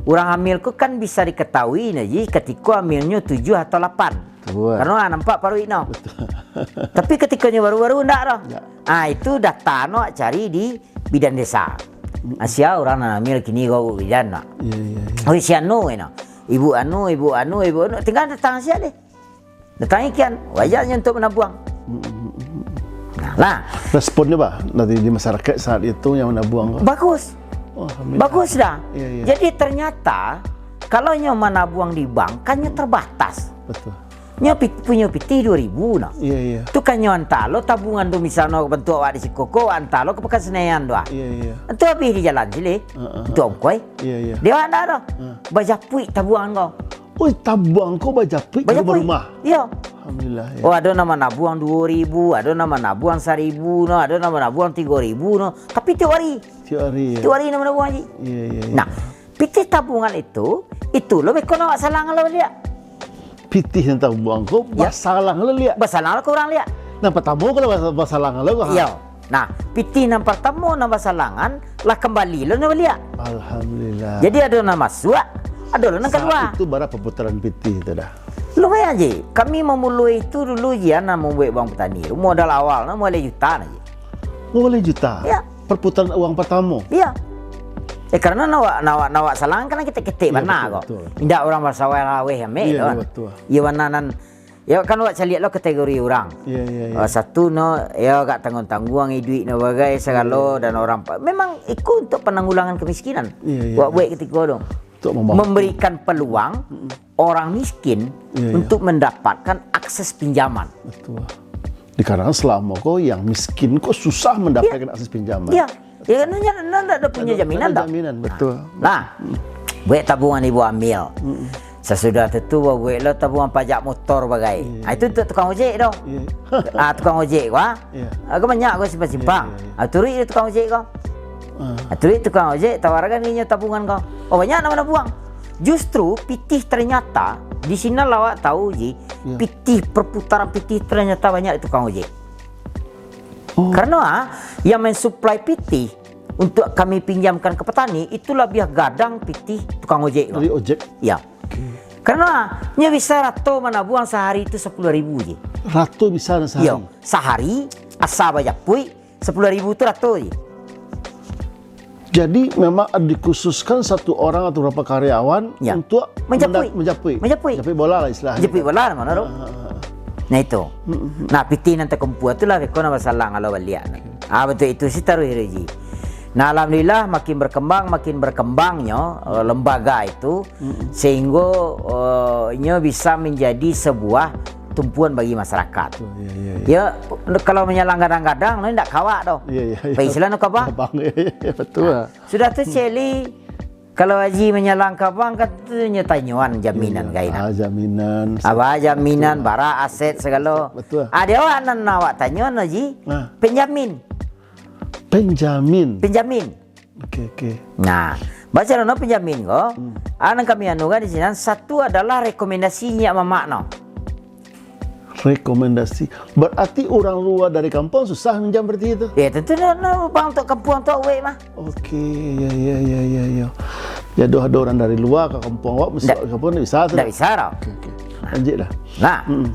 Urang hamil ko kan bisa diketahui no, Ji, katiko hamilnyo tujuh atau lapan. Betul. Karano, ah, nampak paruik no. Betul. Tapi katikonyo baru-baru, ndak doh. Ndak. Ah, itu data no cari di bidan desa. Mm-mm. Ah, sia urang nan hamil kini ko bidan no. Iya, iya, iya. Oh, si anu, no. Ibu anu, ibu anu, ibu anu. Tinggal datang sia deh. Datang ikan, wajarnyo untuk manabuang. Mm-mm. Nah, lah. Responnyo, bah, dari di masyarakat saat itu yang manabuang ko? Bagus. Oh, alhamdulillah. Bagus dah. Iya, iya. Jadi ternyata, kalau nyo manabuang di bank, kan nyo terbatas. Betul. Nyo pit-, punyo pitih dua ribu no. Iya, iya. Tu kan nyo anta lo tabungan tu, misalnyo bantuak awak di siko ko, awak anta lo ka Pekan Senayan tu ah. Iya, iya. Tu abih di jalan sileh. Heeh, Untuk heeh. ongkoi. Iya, iya. Dia awak ndak doh. Heeh. Bajapuik tabungan ko. Oi, tabungan ko bajapuik ka Bajapuik. rumah? Iya. Alhamdulillah, ya. Oh, ado nan manabuang duo ribu, ado nan manabuang saribu, no, ado nan manabuang tigo ribu, no. Tapi tiok hari. Tiok hari, ya. Tiok hari nan manabuang, Ji. Iya, iya, iya. Nah, pitih tabungan itu, itu lo beko awak salang lo baliak. Pitih nan tabungan ko Ya. basalang lo liak? Basalang lo ka urang liak. Nan partamo ko lah bas-, basalang lo ko, ha? Iya. Nah, pitih nan partamo nan basalangan, lah kambali lo nyo baliak. Alhamdulillah. Jadi ado nan masuak, ado lo nan kalua. Saat itu bara perputaran pitih tu dah? Lumayan, Ji. Kami mamuloi itu dulu, Ji, ah, nan mambuek bank patani tu, modal awal no limo baleh juta nah, Ji. Limo baleh juta? Iya. Perputaran uang pertamo? Iya. Eh, karano nan awak, nan awak, nan awak salang kan ketek-ketek Iya, bana betul, ko. betul. Indak urang basawah laweh amek Iya, tu iya, kan. betul. Iya, bana nan Ya, kan awak caliak lo kategori urang. Iya, iya, iya. Ah, satu no, ya, agak tangguang-tangguang iduik no bagai sagalo Iya, iya. dan orang pa-, memang iko untuk penanggulangan kemiskinan. Iya, iya, Awak iya. buek katiko tu. Untuk membantu. Memberikan peluang Mm-mm. orang miskin Iya, iya. untuk mendapatkan akses pinjaman. Betul. Dikarenakan selama ko yang miskin ko susah mendapatkan Iya. akses pinjaman. Iya. Ya, kan, ndak, ndak, ndak punyo Ndak, jaminan ndak dah. jaminan, betul. Nah, buek tabungan ibu hamil. Mm-mm. Sasudah tu, tu, buek lo tabungan pajak motor bagai. Iya, Ah, itu iya. untuk tukang ojek tu. Iya. Ah, tukang ojek ko, ah. Iya. Ah, kan banyak ko simpang-simpang. Iya, iya, iya. Ah, turuik dek tukang ojek ko. Ah. Ah, turuik tukang ojek, tawarkan inyo tabungan ko. Oh, banyak nan manabuang. Justru pitih ternyata, di sinan lah awak tahu, Ji, Iya. pitih, perputaran pitih ternyata banyak di tukang ojek. Oh. Karano, ah, yang mensuplai pitih untuk kami pinjamkan ke petani, itu labiah gadang pitih tukang ojek tu. Dari ojek? Ya. Oke. Karano, ah, nyo bisa rato manabuang sahari tu sapuluah ribu je. Rato bisa sahari? Iyo, sahari, asa bajapuik, sapuluah ribu tu rato je. Jadi, memang dikhususkan satu orang atau berapa karyawan, ya, untuk menjapuik. Menda-, menjapuik. Menjapuik. Menjapuik bola lah istilahnya. Menjapuik bola lah, mano tu? Ah. Nah, itu. Mm-mm. Nah, pitih nan takumpua tu lah, beko nan basalang kalau baliak. Ah, bantuak itu sih taruih, Ji. Nah, alhamdulillah, makin berkembang, makin berkembangnyo, eh, lembaga itu, mm-mm, sehingga, eh, inyo bisa menjadi sebuah tumpuan bagi masyarakat. Betul, ya, ya, ya. Ya, kalau manyalang gadang-gadang, no, indak kawak doh. Ya, ya, ya. Apa istilah no, kabang? Kabang, ya, ya, ya, betul lah. Sudah tu, Celi, kalau Aji manyalang kabang, kan tu nyo tanyoan jaminan, iya, iya, kaina. Ah, jaminan. Apa jaminan, betul, barang, aset, segalo. Betul. Ah, di awak nan awak tanyoan, Aji, nah, penjamin. Penjamin. Penjamin. Oke, oke. Nah, bacaan no penjamin ko, hmm, ah, nan kami anukan di sinan, satu adalah rekomendasi nyiak mamak no. Rekomendasi. Berarti orang luar dari kampung susah minjam berarti itu? Ya, tentu no, no, bang, untuk kampung, untuk awak mah. Oke, ya, ya, ya, ya, ya. Jadi, ada orang dari luar ke kampung awak, mesti ndak, ke kampung, ndak bisa tu, ndak dah? Bisa, dah. Oke, oke. Lanjut dah. Nah. Mm-mm.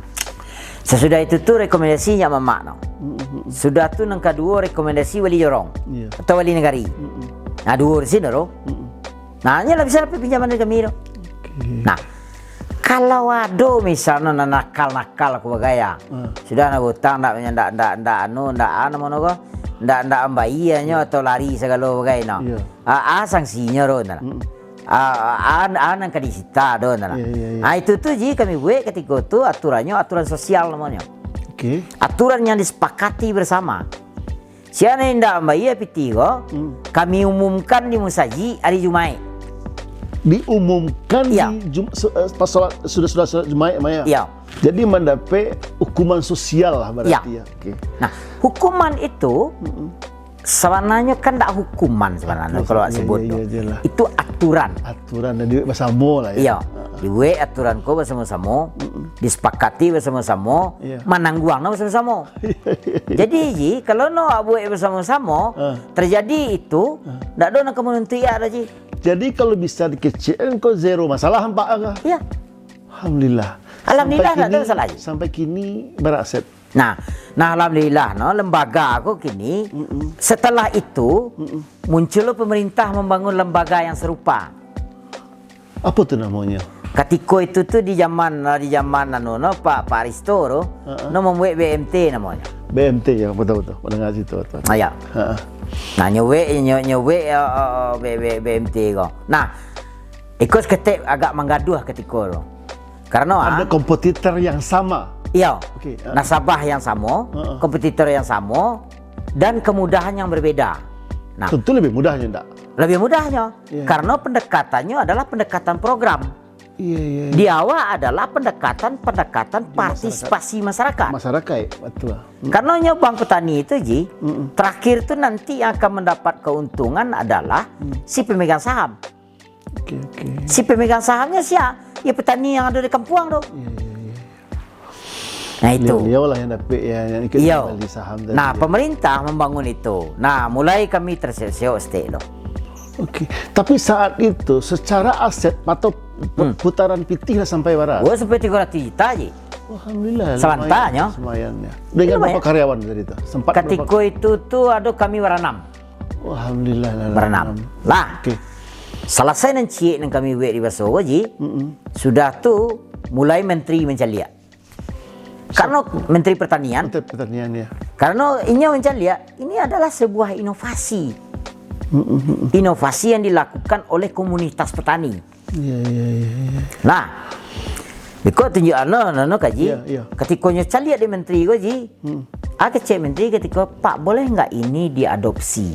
Sasudah itu tu rekomendasi nyiak mamak no. Mm-mm. Sudah tu nan kaduo rekomendasi wali jorong. Iya. Atau wali nagari. Mm-mm. Nah, duo di sini, bro. Mm-mm. Nah, nyo lah bisa dapek pinjaman dari kami tu. Oke. Nah, kalau ado misalnyo nan nakal-nakal ko bagai, ah. Hmm. Sudah nak bautang, ndak, ndak, ndak, ndak anu, ndak anu, mano ko? Ndak, ndak mambayia nyo, iya, atau lari sagalo bagai no. Iya. Ah, ah, sangsinyo tu, nah. Mm-mm. Ah, ah, ah, nan ka disita tu, nah. Iya, iya, iya. Ah, itu tu, Ji, kami buek katiko tu aturannyo, aturan sosial namonyo. Oke. Aturan yang disepakati bersama. Sia nan indak mambayia pitih ko, hmm, kami umumkan di musajik ari Jumaik. Diumumkan, iya, di Jum-, su-, eh, pas solat, sudah, sudah solat Jumaik, Maya? Iya. Jadi mandapek hukuman sosial lah berarti, iya, ya. Oke. Nah, hukuman itu, mm-mm, sabananyo kan ndak hukuman sabananyo, betul, kalau, iya, sebut, iya, tu. Iya, jelas. Itu aturan. Aturan nan dibuek basamo lah, ya. Iya. Ha. Dibuek aturan ko basamo-samo, mm-mm, disepakati basamo-samo, iya, manangguang no basamo-samo. Jadi, Ji, kalau no awak buek basamo-samo, ah, terjadi itu, ah, ndak ado nan ka manuntuik awak doh, Ji. Jadi, kalau bisa dikecek, engkau zero masalah, nampak, ka? Iya. Alhamdulillah. Alhamdulillah, sampai ndak ado kini, masalah, Ji. Sampai kini bara aset? Nah, nah, alhamdulillah, no, lembaga ko kini, mm-mm, setelah itu, mm-mm, muncul lo pemerintah membangun lembaga yang serupa. Apo tu namonyo? Katiko itu tu di zaman, di zaman anu no, Pak, Pak Risto tu, heeh, no mambuek B M T namonyo. B M T, ya, betul, betul. Mandanga situ, betul. Ah, ya. Heeh. Nah, nyo buek, nyo, nyo buek, eh, eh, B-, B-, B M T ko. Nah, iko saketek agak manggaduah katiko tu. Karano, ah, ada kompetitor yang sama. Iya. Oke, heeh. Nasabah yang samo, heeh, kompetitor yang samo, dan kemudahan yang berbeda. Nah, tentu lebih mudahnyo, ndak? Lebih mudahnyo. Iya. Karena pendekatannya adalah pendekatan program. Iya, iya, iya. Di awak adalah pendekatan-pendekatan, di masyarakat, partisipasi masyarakat. Masyarakat, betul. Hmm. Karena nyo bank petani itu, Ji, mm-mm, terakhir tu nanti yang akan mendapat keuntungan adalah, hmm, si pemegang saham. Oke, oke. Si pemegang sahamnya sia? Ya, petani yang ada di kampuang tu. Iya, iya, iya. Nah, itu. Beliau, beliau lah yang dapik, ya, yang ikut, iya, membeli saham tadi. Nah, pemerintah membangun itu. Nah, mulai kami terseok-seok stek tu. Oke. Tapi saat itu, secara aset atau pu-, hmm, putaran pitih lah sampai bara? Oh, sampai tigo ratus juta, Ji. Alhamdulillah, sebantaknyo. Lumayan, lumayan, ya. Dengan, lumayan, berapa karyawan tadi tu? Sempat berapa? Katiko itu tu ado kami baranam. Alhamdulillah, lah, baranam. Lah. Oke. Salasai nan ciek nan kami buek di Baso ko, Ji, mm-mm, sudah tu mulai menteri mancaliak. Karena menteri pertanian. Menteri pertanian, ya. Karena inyo mancaliak, ini adalah sebuah inovasi. Mm-mm, mm-mm. Inovasi yang dilakukan oleh komunitas petani. Iya, iya, iya, iya. Nah, beko tunjuak ano, ano, ano, Kaji. Iya, iya. Katiko nyo caliak di menteri ko, Ji. Hmm. Ah, kecek menteri katiko, "Pak, boleh nggak ini diadopsi?"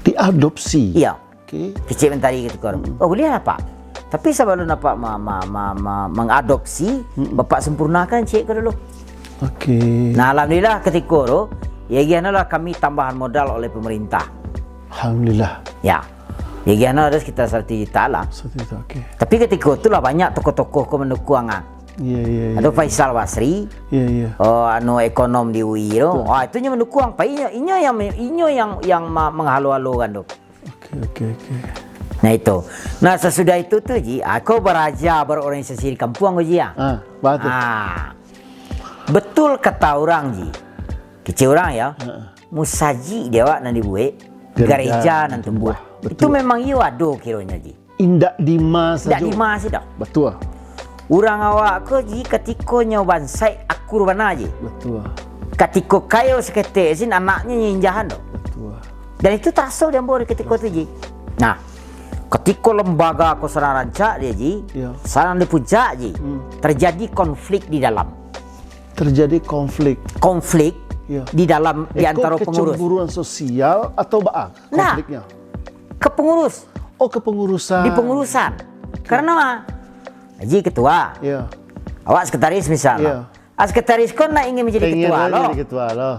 Diadopsi? Iya. Oke. Kecek menteri katiko. Hmm. "Oh, boleh lah, Pak. Tapi sabalun Apak ma-, ma-, ma-, ma-, mengadopsi, hmm, Bapak sempurnakan cek ko dulu." Oke. Nah, alhamdulillah katiko tu, ya, iya, lah kami tambahan modal oleh pemerintah. Alhamdulillah. Ya. Jadi, ano ado sekitar saratus juta lah. Saratus juta, oke. Tapi katiko tu lah banyak tokoh-tokoh ko mandukuang, ah. Iya, iya, iya. Ado Faisal Basri, iya, iya, oh, anu, ekonom di U I tu. Betul. Ah, itu nyo mandukuang. Pai inyo, inyo yang, inyo yang, yang ma-, manghalo-halokan tu. Oke, oke, oke. Nah, itu. Nah, sasudah itu tu, Ji, aku baraja berorganisasi di kampuang ko, Ji, ya. Ah, batua. Ah. Betul kata urang, Ji. Kecek urang, ya. Heeh. Musajik di awak nan dibuek, gareja, gareja nan tumbuah. Tumbuah. Betul. Itu memang iyo ado kironyo, Ji. Indak dima sajo. Indak dima sajo. Batua. Urang awak ko, Ji, katiko nyo bansaik akur bana, Ji. Batua. Katiko kayo saketek sin, anaknyo nyo injahan tu. Batua. Dan itu taraso di ambo di katiko tu, Ji. Nah, katiko lembaga ko sadang rancak dia, Ji, iya, sadang di puncak, Ji, hmm, terjadi konflik di dalam. Terjadi konflik. Konflik, iya, di dalam, di antaro pengurus. Iko kecemburuan sosial atau baa konfliknyo? Nah, ke pengurus. Oh, kepengurusan. Di pengurusan. Oke. Karena Haji ketua. Iya. Awak sekretaris misal. Iya. Ah, sekretaris ko nak ingin menjadi ketua lo. Ingin menjadi ketua lo.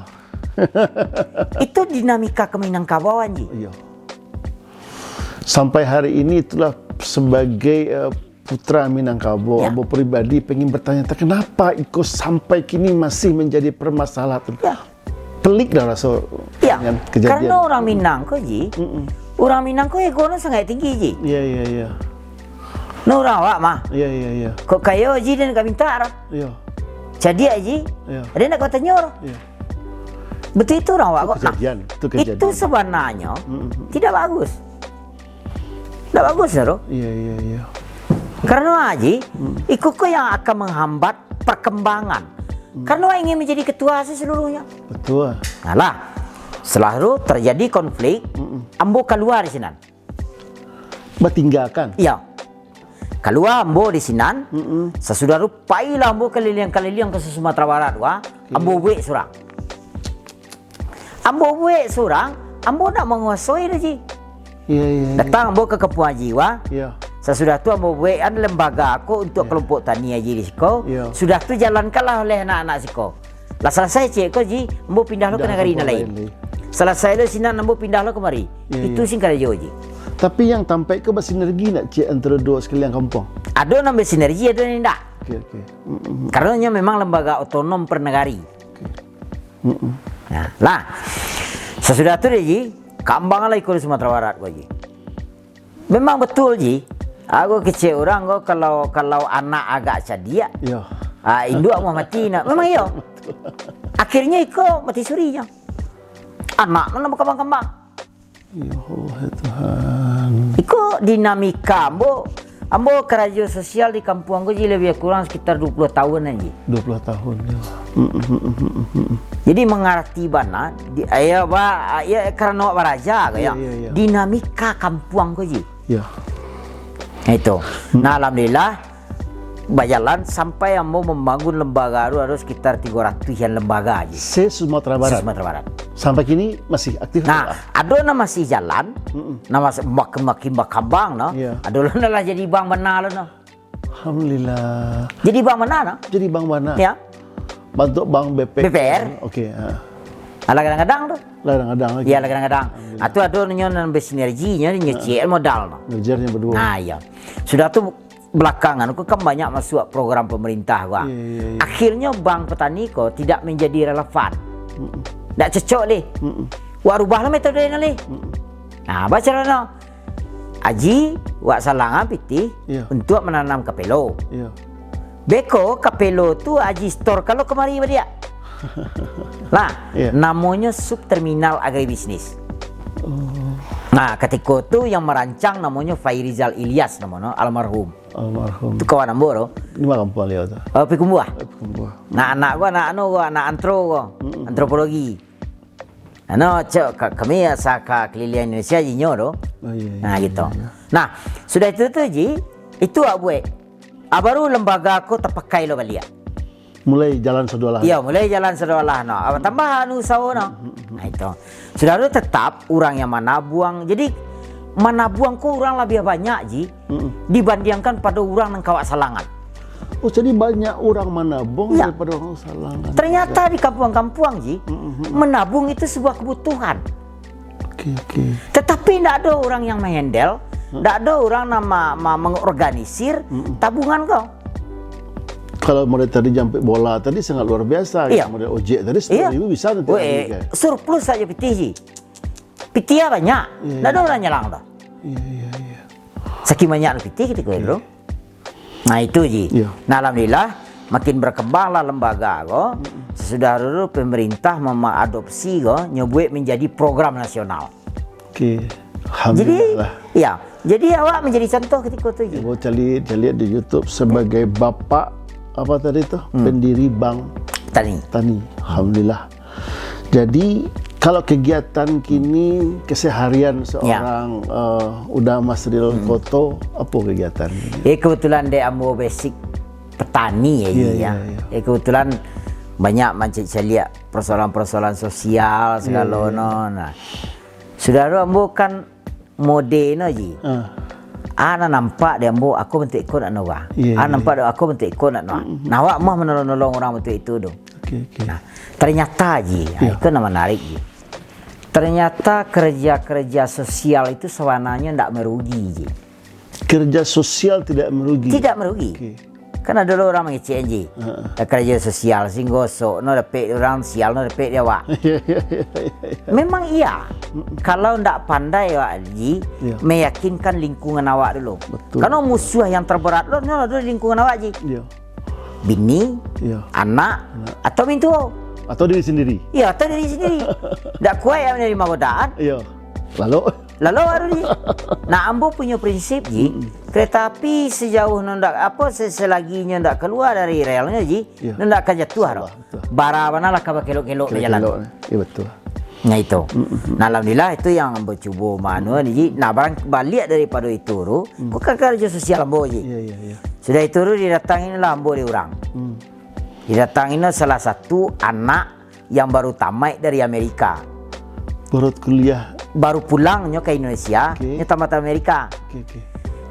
Itu dinamika keminangkaboan, Ji. Iya. Sampai hari ini itulah sebagai, eh, putra Minangkabau, ya, ambo pribadi pengen bertanya, kenapa iko sampai kini masih menjadi permasalahan? Ya. Pelik dah raso, ya, dengan kejadian. Karena orang Minang ko, Ji, mm-mm, orang Minang ko ego no sangat tinggi, Ji. Iya, iya, iya. No, orang awak mah. Iya, iya, iya. Kok kayo, Ji, dia nak minta, dah. Iya. Cadiak, Ji. Iya. Dia nak kau tanyo, dah. Iya. Betul itu orang awak ko. Nah, itu kejadian, itu kejadian. Itu sebenarnya, mm-mm, tidak bagus. Ndak bagus, Naro. Iya, iya, iya. Karena, Haji, hmm, iko ko yang akan menghambat perkembangan. Hmm. Karena ingin menjadi ketua se seluruhnya. Betul. Nah lah, setelah tu terjadi konflik, mm-mm, ambo kalua di sinan. Batinggakan? Iya. Kalua ambo di sinan, mm-mm, sasudah tu pailah ambo kaliliang-kaliliang ka Sumatera Barat, wah. Oke. Ambo buek surang. Ambo buek surang, ambo ndak manguasoi tu, Ji. Iya, iya, iya. Datang ambo ka kampuang Haji, wah. Iya. Sasudah tu ambo buek an lembaga ko untuak, iya, kelompok tani Haji di siko. Iya. Sudah tu jalankanlah oleh anak-anak siko. Lah salasai ciek ko, Ji, ambo pindah lo ka nagari nan lain. Pindah ka kampuang lain, Ji. Salasai lo sinan ambo pindah lo kamari. Iya, iya. Itu sin karajo, Ji. Tapi yang tampek ko basinergi ndak ciek antaro duo sakalian kampuang? Ado nan basinergi, ado nan indak. Oke, oke. Mm, mm, mm. Karena nyo memang lembaga otonom per nagari. Oke. Mm-mm. Nah, lah. Sasudah tu deh, Ji, kambanglah iko di Sumatera Barat ko, Ji. Memang betul, Ji. Aku kecek urang ko, kalau, kalau anak agak cadiak, iyo, ah, induak mau mati nak. Memang iyo. Betul. Akhirnya iko mati suri nyo. Anak mana berkembang-kembang. Ya Allah, ya Tuhan. Iko dinamika ambo, ambo karajo sosial di kampuang ko, Ji, lebih kurang sekitar dua puluh tahunan, Ji. Dua puluh tahun, ya. Mm, mm, mm, mm, mm, mm. Jadi, mangarati bana, di, ya, ba, ya, karano awak baraja ko, ya. Iya, iya, iya. Dinamika kampuang ko, Ji. Ya. Nah, itu. Mm. Nah, alhamdulillah, bajalan sampai ambo mambangun lembaga tu, ado sekitar tigo ratuihan lembaga, Ji. Se-Sumatera Barat? Se-Sumatera Barat. Sampai kini masih aktif atau tidak? Nah, ado nan masih jalan, mm-mm, nan mas-, makin, makin bakambang, no. Iya. Ado lo nan lah jadi bank bana lo, no. Alhamdulillah. Jadi bank bana, no? Jadi bank bana? Ya. Bantuak bank B P R? B P R. Oke, ha. Alah kadang-kadang tu. Lah kadang-kadang lagi. Iya, lah kadang-kadang. Alhamdulillah. Atau ado nyo nan bersinergi, nyo, nyo, ha, ciek modal, no. Ngejarnya berdua. Nah, iya. Sudah tu, belakangan ko kan banyak masuak program pemerintah ko. Iya, iya, iya. Akhirnya bank petani ko tidak menjadi relevan. Mm-mm. Ndak cocok leh. Mm-mm. Wak rubah lah metode nyo leh. Mm-mm. Nah, baca lah no. Aji, wak salangan pitih, iya, untuak mananam kapelo. Iya. Beko kapelo tu Aji store kalau kamari baliak. Lah, iya, namonyo subterminal agribisnis. Oh. Nah, katiko tu yang merancang namonyo Fairizal Ilyas namonyo, almarhum. Almarhum. Tu kawan ambo tu. Di ma kampuang baliau tu? Oh, Pikumbuah. Oh, Pikumbuah. Nah, anak gua, anak anu gua, anak antro gua. Mm-mm. Antropologi. Anu, cok, ka-, kami asa ka keliling Indonesia jinyo tu. Oh, iya, iya, nah, gitu. Iya, iya. Nah, sudah itu tu, Ji, itu awak buek. Ah, baru lembaga ko tapakai lo baliak. Mulai jalan sadolah. Iya, mulai jalan sadolah no. Awak tambah anu usaho no. Mm-mm. Nah, itu. Sudah tu tetap urang yang manabuang. Jadi, manabuang ko urang labiah banyak, Ji, mm-mm, dibandiangkan pado urang nan ka wak salangan. Oh, jadi banyak urang manabuang, iya, daripada urang salangan. Ternyata di kampuang-kampuang, Ji, mm-mm, mm-mm, manabuang itu sebuah kebutuhan. Oke, oke. Tetapi ndak ado urang yang menghandle, hmm, ndak ado urang nan ma-, ma-, mengorganisir, mm-mm, tabungan ko. Kalau model tadi jampik bola tadi sangat luar biasa. Iya. Model ojek tadi sepuluh ribu bisa nanti. Weh, lagi, kan? Surplus saja pitih, Ji. Pitih banyak. Iya, ndak ada orang nyalang tu. Iya, iya, iya. Saking banyak pitih ketika itu. Nah, itu, Ji. Iya. Nah, alhamdulillah, makin berkembanglah lembaga ko. Sesudah dulu pemerintah mengadopsi ko, nyo buek menjadi program nasional. Oke. Jadi, alhamdulillah. Ya, jadi awak menjadi contoh ketika tu, Ji. Ibu cari, cari di YouTube sebagai bapak apa tadi tu? Hmm. Pendiri Bank Tani. Tani. Alhamdulillah. Jadi, kalau kegiatan kini, keseharian seorang, eh, Uda Masril Koto, apa kegiatan? Eh, kebetulan dek ambo basic petani ya, iya, iya, iya. Eh, kebetulan banyak mancaliak persoalan-persoalan sosial segalo no. Nah, sudah tu ambo kan mode no, Ji. Ah. Ah, nan nampak di ambo, aku bentuk iko nak nawa. Iya, ah, iya, nampak di aku bentuk iko nak nawa. Nah, awak mah menolong-nolong orang bentuk itu tu. Oke, oke. Nah, ternyata, Ji, ah, iko nan menarik, Ji. Ternyata kerja-kerja sosial itu sebenarnya ndak merugi, Ji. Kerja sosial tidak merugi? Tidak merugi. Oke. Kan ado lo urang mangecek, Ji. Heeh. Kerja sosial, singgo sok no dapek di urang, sial no dapek di awak. Iya, iya, iya, iya, iya. Memang iya. Mm-mm. Kalau ndak pandai awak, Ji, iya, meyakinkan lingkungan awak dulu. Betul, betul. Karena musuh yang terberat lo, nyo ado di lingkungan awak, Ji. Iya. Bini, iya, anak, anak, atau mintuo. Atau diri sendiri. Iya, atau diri sendiri. Ndak kuat ya menerima godaan. Iya. Lalu? Lalu baru di, nah, ambo punyo prinsip, Ji, mm-mm, kereta api sejauh no ndak, apo, se-, selagi nyo ndak kalua dari relnyo, Ji, iya, no ndak akan jatuah, doh. Insyaallah, betul. Bara bana lah ka bakelok-kelok bajalan. Kelok-kelok, iya, betul. Nah, itu. Mm-mm. Nah, alhamdulillah, itu yang ambo cubo manu ni, Ji. Nah, barang baliak daripado itu tu, mm, ko ka-, kerja sosial ambo, Ji. Iya, iya, iya. Sudah itu tu didatangilah ambo di urang. Mm. Didatangilah salah satu anak yang baru tamaik dari Amerika. Baru kuliah. Baru pulang nyo ka Indonesia, oke, nyo tamaik dari Amerika. Oke, oke.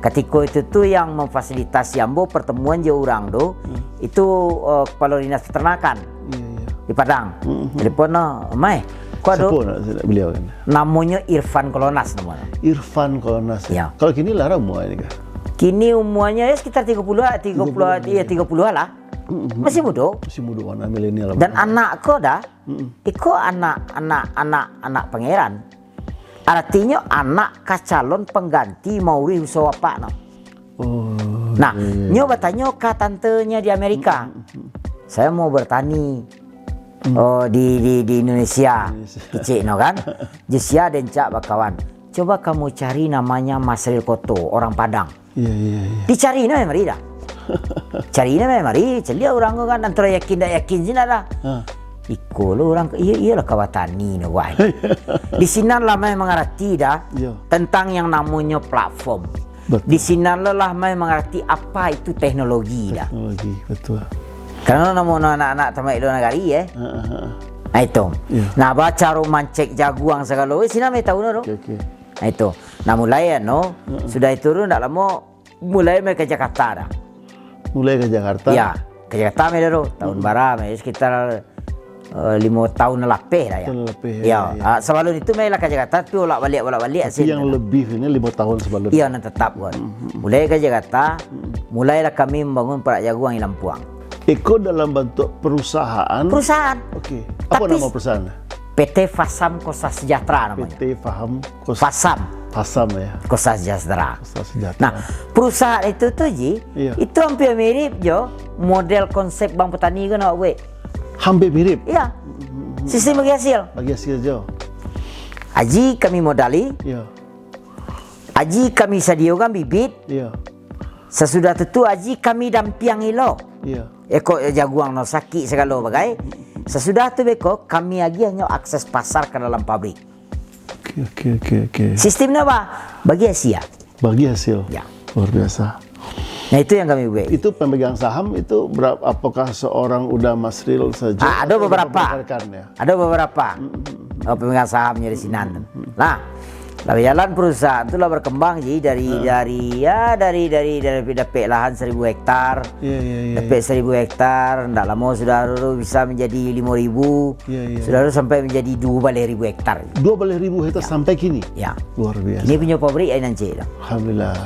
Katiko itu tu yang memfasilitasi ambo pertemuan jo urang tu, hmm, itu, eh, kepala dinas peternakan, iya, iya, di Padang. Hmm, hmm. Telepon no, "Mai, ko ado." Siapa nak, nak beliau kan? Namonyo Irfan Kolonas namonyo. Irfan Kolonas, ya? Ya. Kalau kini lah umur ini kah? Kini umuanyo ya sekitar tiga puluh, tiga puluh, tiga puluh, iya, tiga puluh lah. Mm-mm. Masih mudo. Masih mudo, anak milenial. Dan anak ko dah, mm-mm, iko anak, anak, anak, anak pangeran. Artinyo anak ka calon pangganti maurih usaha bapak no. Oh, nah, iya, iya, nyo batanyo ka tantenyo di Amerika. Mm-mm, mm-mm. "Saya mau bertani, mm, oh, di, di, di Indonesia." Indonesia. Kecek no kan. "Di sia den cak bakawan. Coba kamu cari namanya Masril Koto, orang Padang." Iya, iya, iya. Dicari nah mari dah. Cari nah mari, caliak urang ko kan, antara yakin dak yakin sinan dah. Ha. Iko lo urang ko, iya, iyalah ka batani no, wai. Di sinan lah meh mangarati dah, iya, tentang yang namonyo platform. Betul. Di sinan lo lah meh mangarati apa itu teknologi dah. Teknologi, betul. Karena namo no anak-anak tamaik luar nagari, eh. Ha, ha, ha. Nah, itu. Iya. Nah, ba caro mancek jaguang sagalo, eh, sinan meh tahu no tu. Oke, oke. Nah, itu. Nah, mulai ano, mm-mm, sudah itu tu ndak lamo, mulai mai ka Jakarta dah. Mulai ka Jakarta? Ya, ka Jakarta mai dah tu. Tahun, mm-mm, bara, mai sekitar, eh, limo tahun lapeh dah ya. Tahun lapeh, ya, ya, ya. Ah, sabalun itu mai lah ka Jakarta, tapi bolak-balik, bolak-balik. Tapi yang lebih ini limo tahun sabalun. Iya, nan tetap kan. Mm-mm. Mulai ka Jakarta, mm-mm, mulailah kami mambangun parak jaguang di Lampuang. Iko dalam bantuak perusahaan? Perusahaan. Oke. Apa nama perusahaan? P T Fasam Kosa Sejahtera namanya. P T Faham Kos-, Fasam. Fasam, ya. Kosa Sejahtera. Kosa Sejahtera. Nah, perusahaan itu tu, Ji, iya, itu hampir mirip jo model konsep Bank Petani ko nak buat. Hampir mirip? Iya. Mm-mm. Sistem bagi hasil. Bagi hasil jo. Aji kami modali. Iya. Aji kami sadiokan bibit. Iya. Sasudah tu, tu aji kami dampiang ilo. Iya. Iko jaguang no sakik sagalo bagai. Sasudah tu beko kami agiah nyo akses pasar ka dalam pabrik. Oke, oke, oke, oke. Sistemnyo apa? Bagi hasil. Bagi hasil. Ya. Luar biasa. Nah, itu yang kami buat. Itu pemegang saham itu berap-, apakah seorang Uda Masril saja? Ah, ada atau beberapa. Rekan-rekan, ya? Ada beberapa. Mm-mm. Oh, pemegang sahamnya di sinan. Mm-mm. Nah, lah bajalan perusahaan tu lah berkembang, Ji, dari, ah, dari, ya, dari, dari, dari dapek lahan seribu hektar. Iya, iya, iya, dapek, iya, seribu hektar, ndak lamo sudah tu bisa menjadi lima ribu. Iya, iya. Sudah tu sampai menjadi dua baleh ribu hektar. Dua baleh ribu hektar, ya, sampai kini? Ya. Luar biasa. Ini punya pabrik air nancik tu. Alhamdulillah.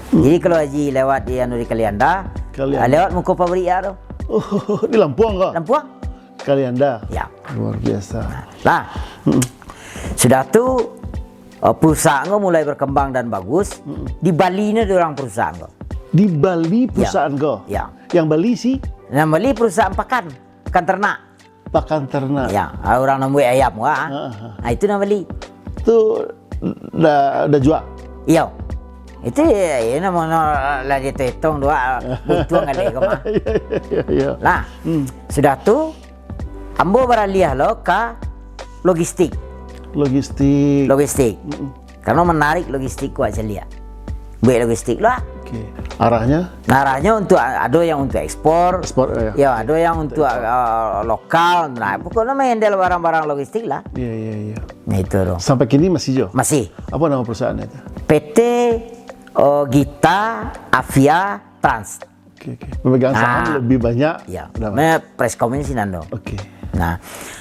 Jadi kalau Aji lewat di anu di Kalianda, Kalian. Ah, lewat muko pabrik ya tu. Oh, di Lampuang ko? Lampuang. Kalianda. Ya. Luar biasa. Lah. Mm-mm. Sudah tu, eh, perusahaan ko mulai berkembang dan bagus. Mm-mm. Di Bali ni ada orang perusahaan ko. Di Bali Ya. perusahaan ko? Ya. Yang Bali si? Yang Bali perusahaan pakan, pakan ternak. Pakan ternak. Ya, orang nan buek ayam ko, ah. Ha, ha. Ah, itu nan bali. Tu dah, dah jual? Iyo. Itu, ya, ya, namo, no, lah dietong-etong dua, buntuang kali ko mah. Ya, ya, ya, ya. Lah, Hmm. sudah tu, ambo baraliah lo ka logistik. Logistik. Logistik. Mm-mm. Karena menarik logistik ko caliak. Buek logistik lah. Oke. Arahnya? Nah, arahnya untuk, ado yang untuk ekspor. Ekspor, ya. Ya, ado yang untuk, eh, lokal. Nah, pokoknya menghandle barang-barang logistik lah. Iya, iya, iya. Nah, itu tu. Sampai kini masih jo? Masih. Apa nama perusahaan itu? P T, eh, Gita Avia Trans. Oke, oke. Pemegang saham Ah. lebih banyak Ya. dah, Mas? Me Preskom ini sinan tu. Oke. Nah,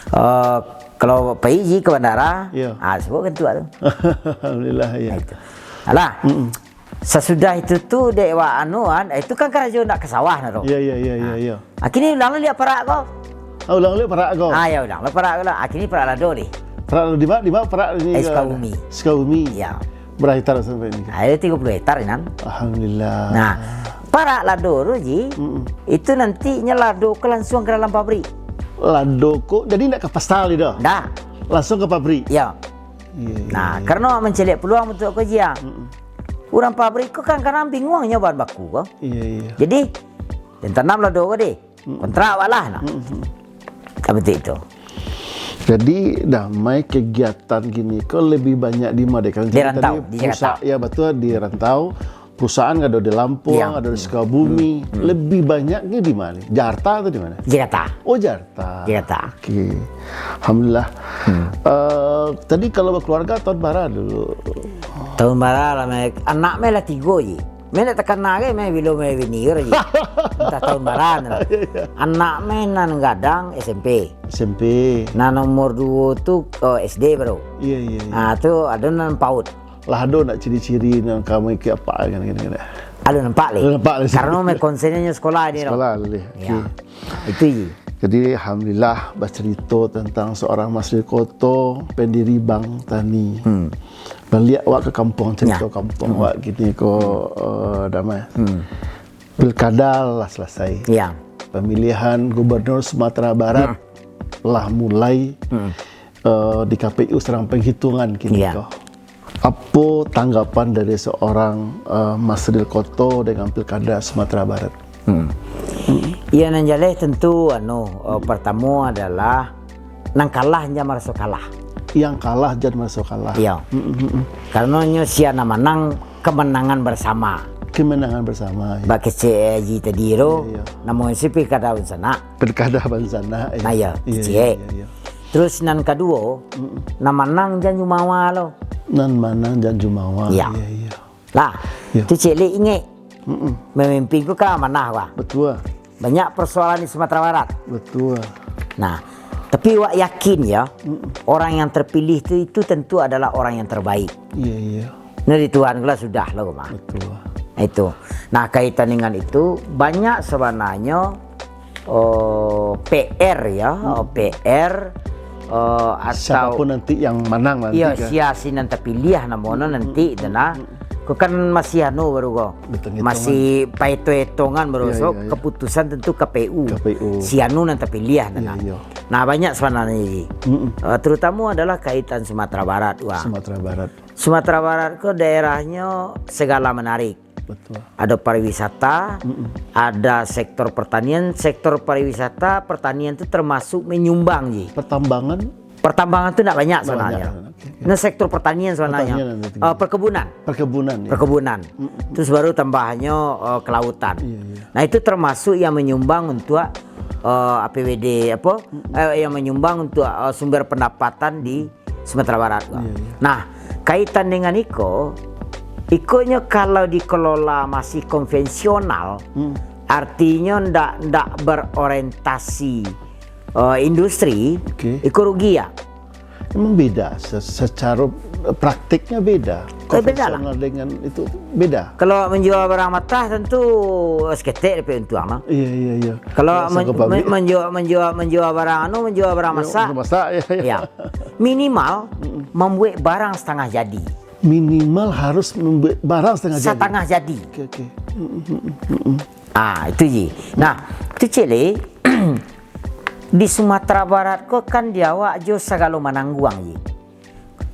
eh, kalau pai ji ka bandara, Ya. ah, sebut kan tu lah tu. Alhamdulillah, ya. Nah, itu. Alah. Mm-mm. Sasudah itu tu, dek wak anu kan, itu kan karajo nak ka sawah nah tu. Ya, ya, ya, ya, ya. Akhirnya ulang liak parak ko. Ah, ulang liak parak ko? Ah, ya, ulang lah parak ko lah. Akhirnya parak lado deh. Parak lado di mana? Di mana parak ini Eh, ke? Sukabumi. Sukabumi. Ya. Berapa hektar sampai ini? Ada tiga puluh hektar, Inan. Alhamdulillah. Nah, parak lado tu, Ji, Mm-mm. itu nantinya lado ko langsung ke dalam pabrik. Lado ko, jadi ndak ke pasar ni dah? Ndak. Langsung ke pabrik? Ya. Iya, iya, Nah, iya. karena mencari peluang untuk ko, Ji, ya. Mm-mm. Urang pabrik ko kadang-kadang bingung nyo bahan baku ko. Iya, iya. Jadi, den tanam lado ko deh. Mm-mm. Kontrak awak lah, nah. Mm-mm. Seperti itu. Jadi, Damai, kegiatan gini ko lebih banyak di mana? Kalau Di tadi rantau, di pusat, Jakarta. ya, betul, di rantau. Perusahaan ado di Lampuang, Ya. ado di Sukabumi. Hmm. Lebih banyaknya di mana? Jakarta atau di mana? Jakarta. Oh, Jakarta. Jakarta. Oke. Alhamdulillah. Hmm. Eh, tadi kalau berkeluarga tahun bara dulu? Tahun bara lah, Mek. Anak meh lah tigo ji. Meh nak takana ke, meh bilo meh bini ke ji. Entah tahun bara lah. Iya, iya. Anak meh nan gadang S M P. S M P. Nah, nomor duo tu, eh, S D baru. Iya, iya, iya. Ah, tu ado nan paut. Lah ado nak ciri-ciri nan kamu ikut apa kan, kan, kan? Ado nampak leh. Ado nampak leh. Karena meh konsennyo sekolah ni, Sekolah leh. Ya. Oke. Itu ji. Jadi, alhamdulillah, bacarito tentang seorang Masri Koto, pendiri Bank Tani. Hmm. Baliak awak ke kampuang, carito Ya. kampuang Hmm. awak kini ko, eh, Damai. Hmm. Pilkada lah selesai. Ya. Pemilihan Gubernur Sumatera Barat Hmm. lah mulai, Hmm. eh, di K P U sedang penghitungan kini Ya. ko. Apo tanggapan dari seorang, eh, Masri Koto dengan Pilkada Sumatera Barat? Hmm. Iya, nan jaleh tentu, anu, eh, pertamo adalah nan kalah jan maraso kalah. Yang kalah jan maraso kalah. Iya. Mm, mm, mm. Karano nyo sia nan manang kemenangan bersama. Kemenangan bersama, ya. Bak kecek Haji tadi tu, Iya, iya. namo isi pilkada bansanak. Pilkada bansanak, ya. Nah, iya, Iya, kecek. iya, iya, iya. Terus nan kaduo, Mm, mm. nan manang jan jumawa lo. Nan manang jan jumawa, Iya. iya, iya. Lah, Iya. tu cek lek ingek. Mm, mm. Memimpin ko kan amanah, wah. Betul. Banyak persoalan di Sumatera Barat. Betul. Nah, tapi wak yakin ya, Mm, mm. orang yang terpilih tu, itu tentu adalah orang yang terbaik. Iya, iya. Nah, di Tuhan lah sudah lah, mah. Betul. Nah, itu. Nah, kaitan dengan itu, banyak sebenarnya, oh, P R ya, Hmm. oh, P R, eh, atau Siapapun nanti yang menang nanti Iya, kan? sia si nan terpilih namono Hmm, nanti hmm, itu nah. hmm, hmm. Ko kan masih anu baru ko. Hitung-hitungan. Masih paeto-etongan baru. Iya, So, iya, iya. keputusan tentu K P U. K P U. Si anu nan terpilih Iya, nah. iya. Nah, banyak sebenarnya, Ji. Hmm, hmm. Eh, terutama adalah kaitan Sumatera Barat, wah. Sumatera Barat. Sumatera Barat ko daerahnyo segala menarik. Betul. Ada pariwisata, Mm-mm. ada sektor pertanian. Sektor pariwisata, pertanian tu termasuk menyumbang, Ji. Pertambangan? Pertambangan tu ndak banyak Ndak sebenarnya. banyak. Oke, oke. Nah, sektor pertanian sebenarnya. Pertanian yang tinggi. Eh, perkebunan. Perkebunan, ya. Perkebunan. Mm-mm. Terus baru tambahnya, eh, kelautan. Iya, iya. Nah, itu termasuk yang menyumbang untuk, eh, A P B D apa? Mm-mm. Eh, yang menyumbang untuk, eh, sumber pendapatan di Sumatera Barat, Pak. Iya, iya. Nah, kaitan dengan iko, ikonyo kalau dikelola masih konvensional, Hmm. artinyo ndak, ndak berorientasi, eh, industri, Oke. iko rugi ya. Emang beda, se-, secara praktiknya beda. Eh, beda lah. Konvensional dengan itu beda. Kalau manjua barang matah, tantu saketek dapek untuang lah. Iya, iya, iya. Kalau Biasa men-, ke pabrik. men-, manjua, manjua, manjua barang anu, manjua barang Iya, masak. untuk masak, iya, iya. Ya. Minimal Mm-mm. membuat barang setengah jadi. Minimal harus membuat barang setengah jadi. Setengah jadi. Oke, oke. Mm-mm, mm-mm, mm-mm. Ah, itu ji. Nah, tu cik le, di Sumatera Barat ko kan di awak jo sagalo manangguang ji.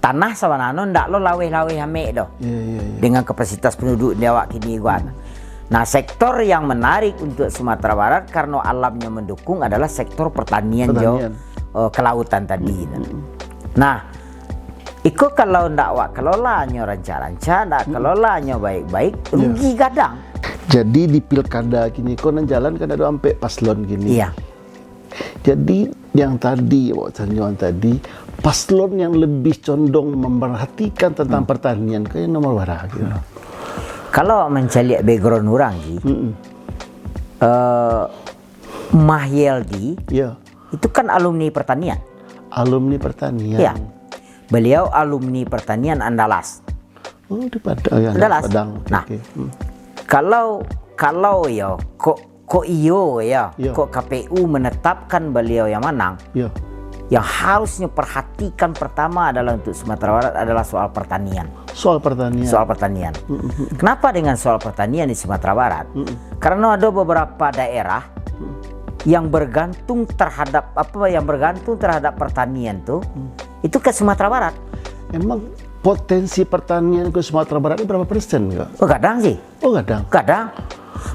Tanah sabananyo ndak lo laweh-laweh amek doh. Iya, iya, iya. Dengan kapasitas penduduk di awak kini ko. Nah, sektor yang menarik untuk Sumatera Barat karena alamnya mendukung adalah sektor pertanian jo, Pertanian. eh, kelautan tadi. Mm-mm. Nah, iko kalau ndak awak kelolanyo rancak-rancak, ndak Mm-mm. kelolanyo baik-baik, Iya. rugi gadang. Jadi di pilkada kini ko nan jalan kan ado ampek paslon kini. Iya. Jadi yang tadi awak tanyoan tadi, paslon yang lebih condong memperhatikan tentang Hmm. pertanian ko yang nomor bara gitu. Kalau mancaliak background urang ji, Mm-mm. eh, Mahyeldi Ya. itu kan alumni pertanian. Alumni pertanian. Ya. Beliau alumni pertanian Andalas. Oh, di Padang, ya, Andalas. Padang. Oke, Nah, oke. Hmm. kalau, kalau yo, kok, kok iyo ya, Ya. kok K P U menetapkan beliau yang menang, Ya. yang harusnya perhatikan pertama adalah untuk Sumatera Barat adalah soal pertanian. Soal pertanian. Soal pertanian. Mm-mm. Kenapa dengan soal pertanian di Sumatera Barat? Mm-mm. Karena ada beberapa daerah Mm. yang bergantung terhadap, apa, yang bergantung terhadap pertanian tu, Mm. itu ke Sumatera Barat. Emang potensi pertanian ke Sumatera Barat ini berapa persen, Kak? Oh, gadang sih. Oh, gadang. Gadang.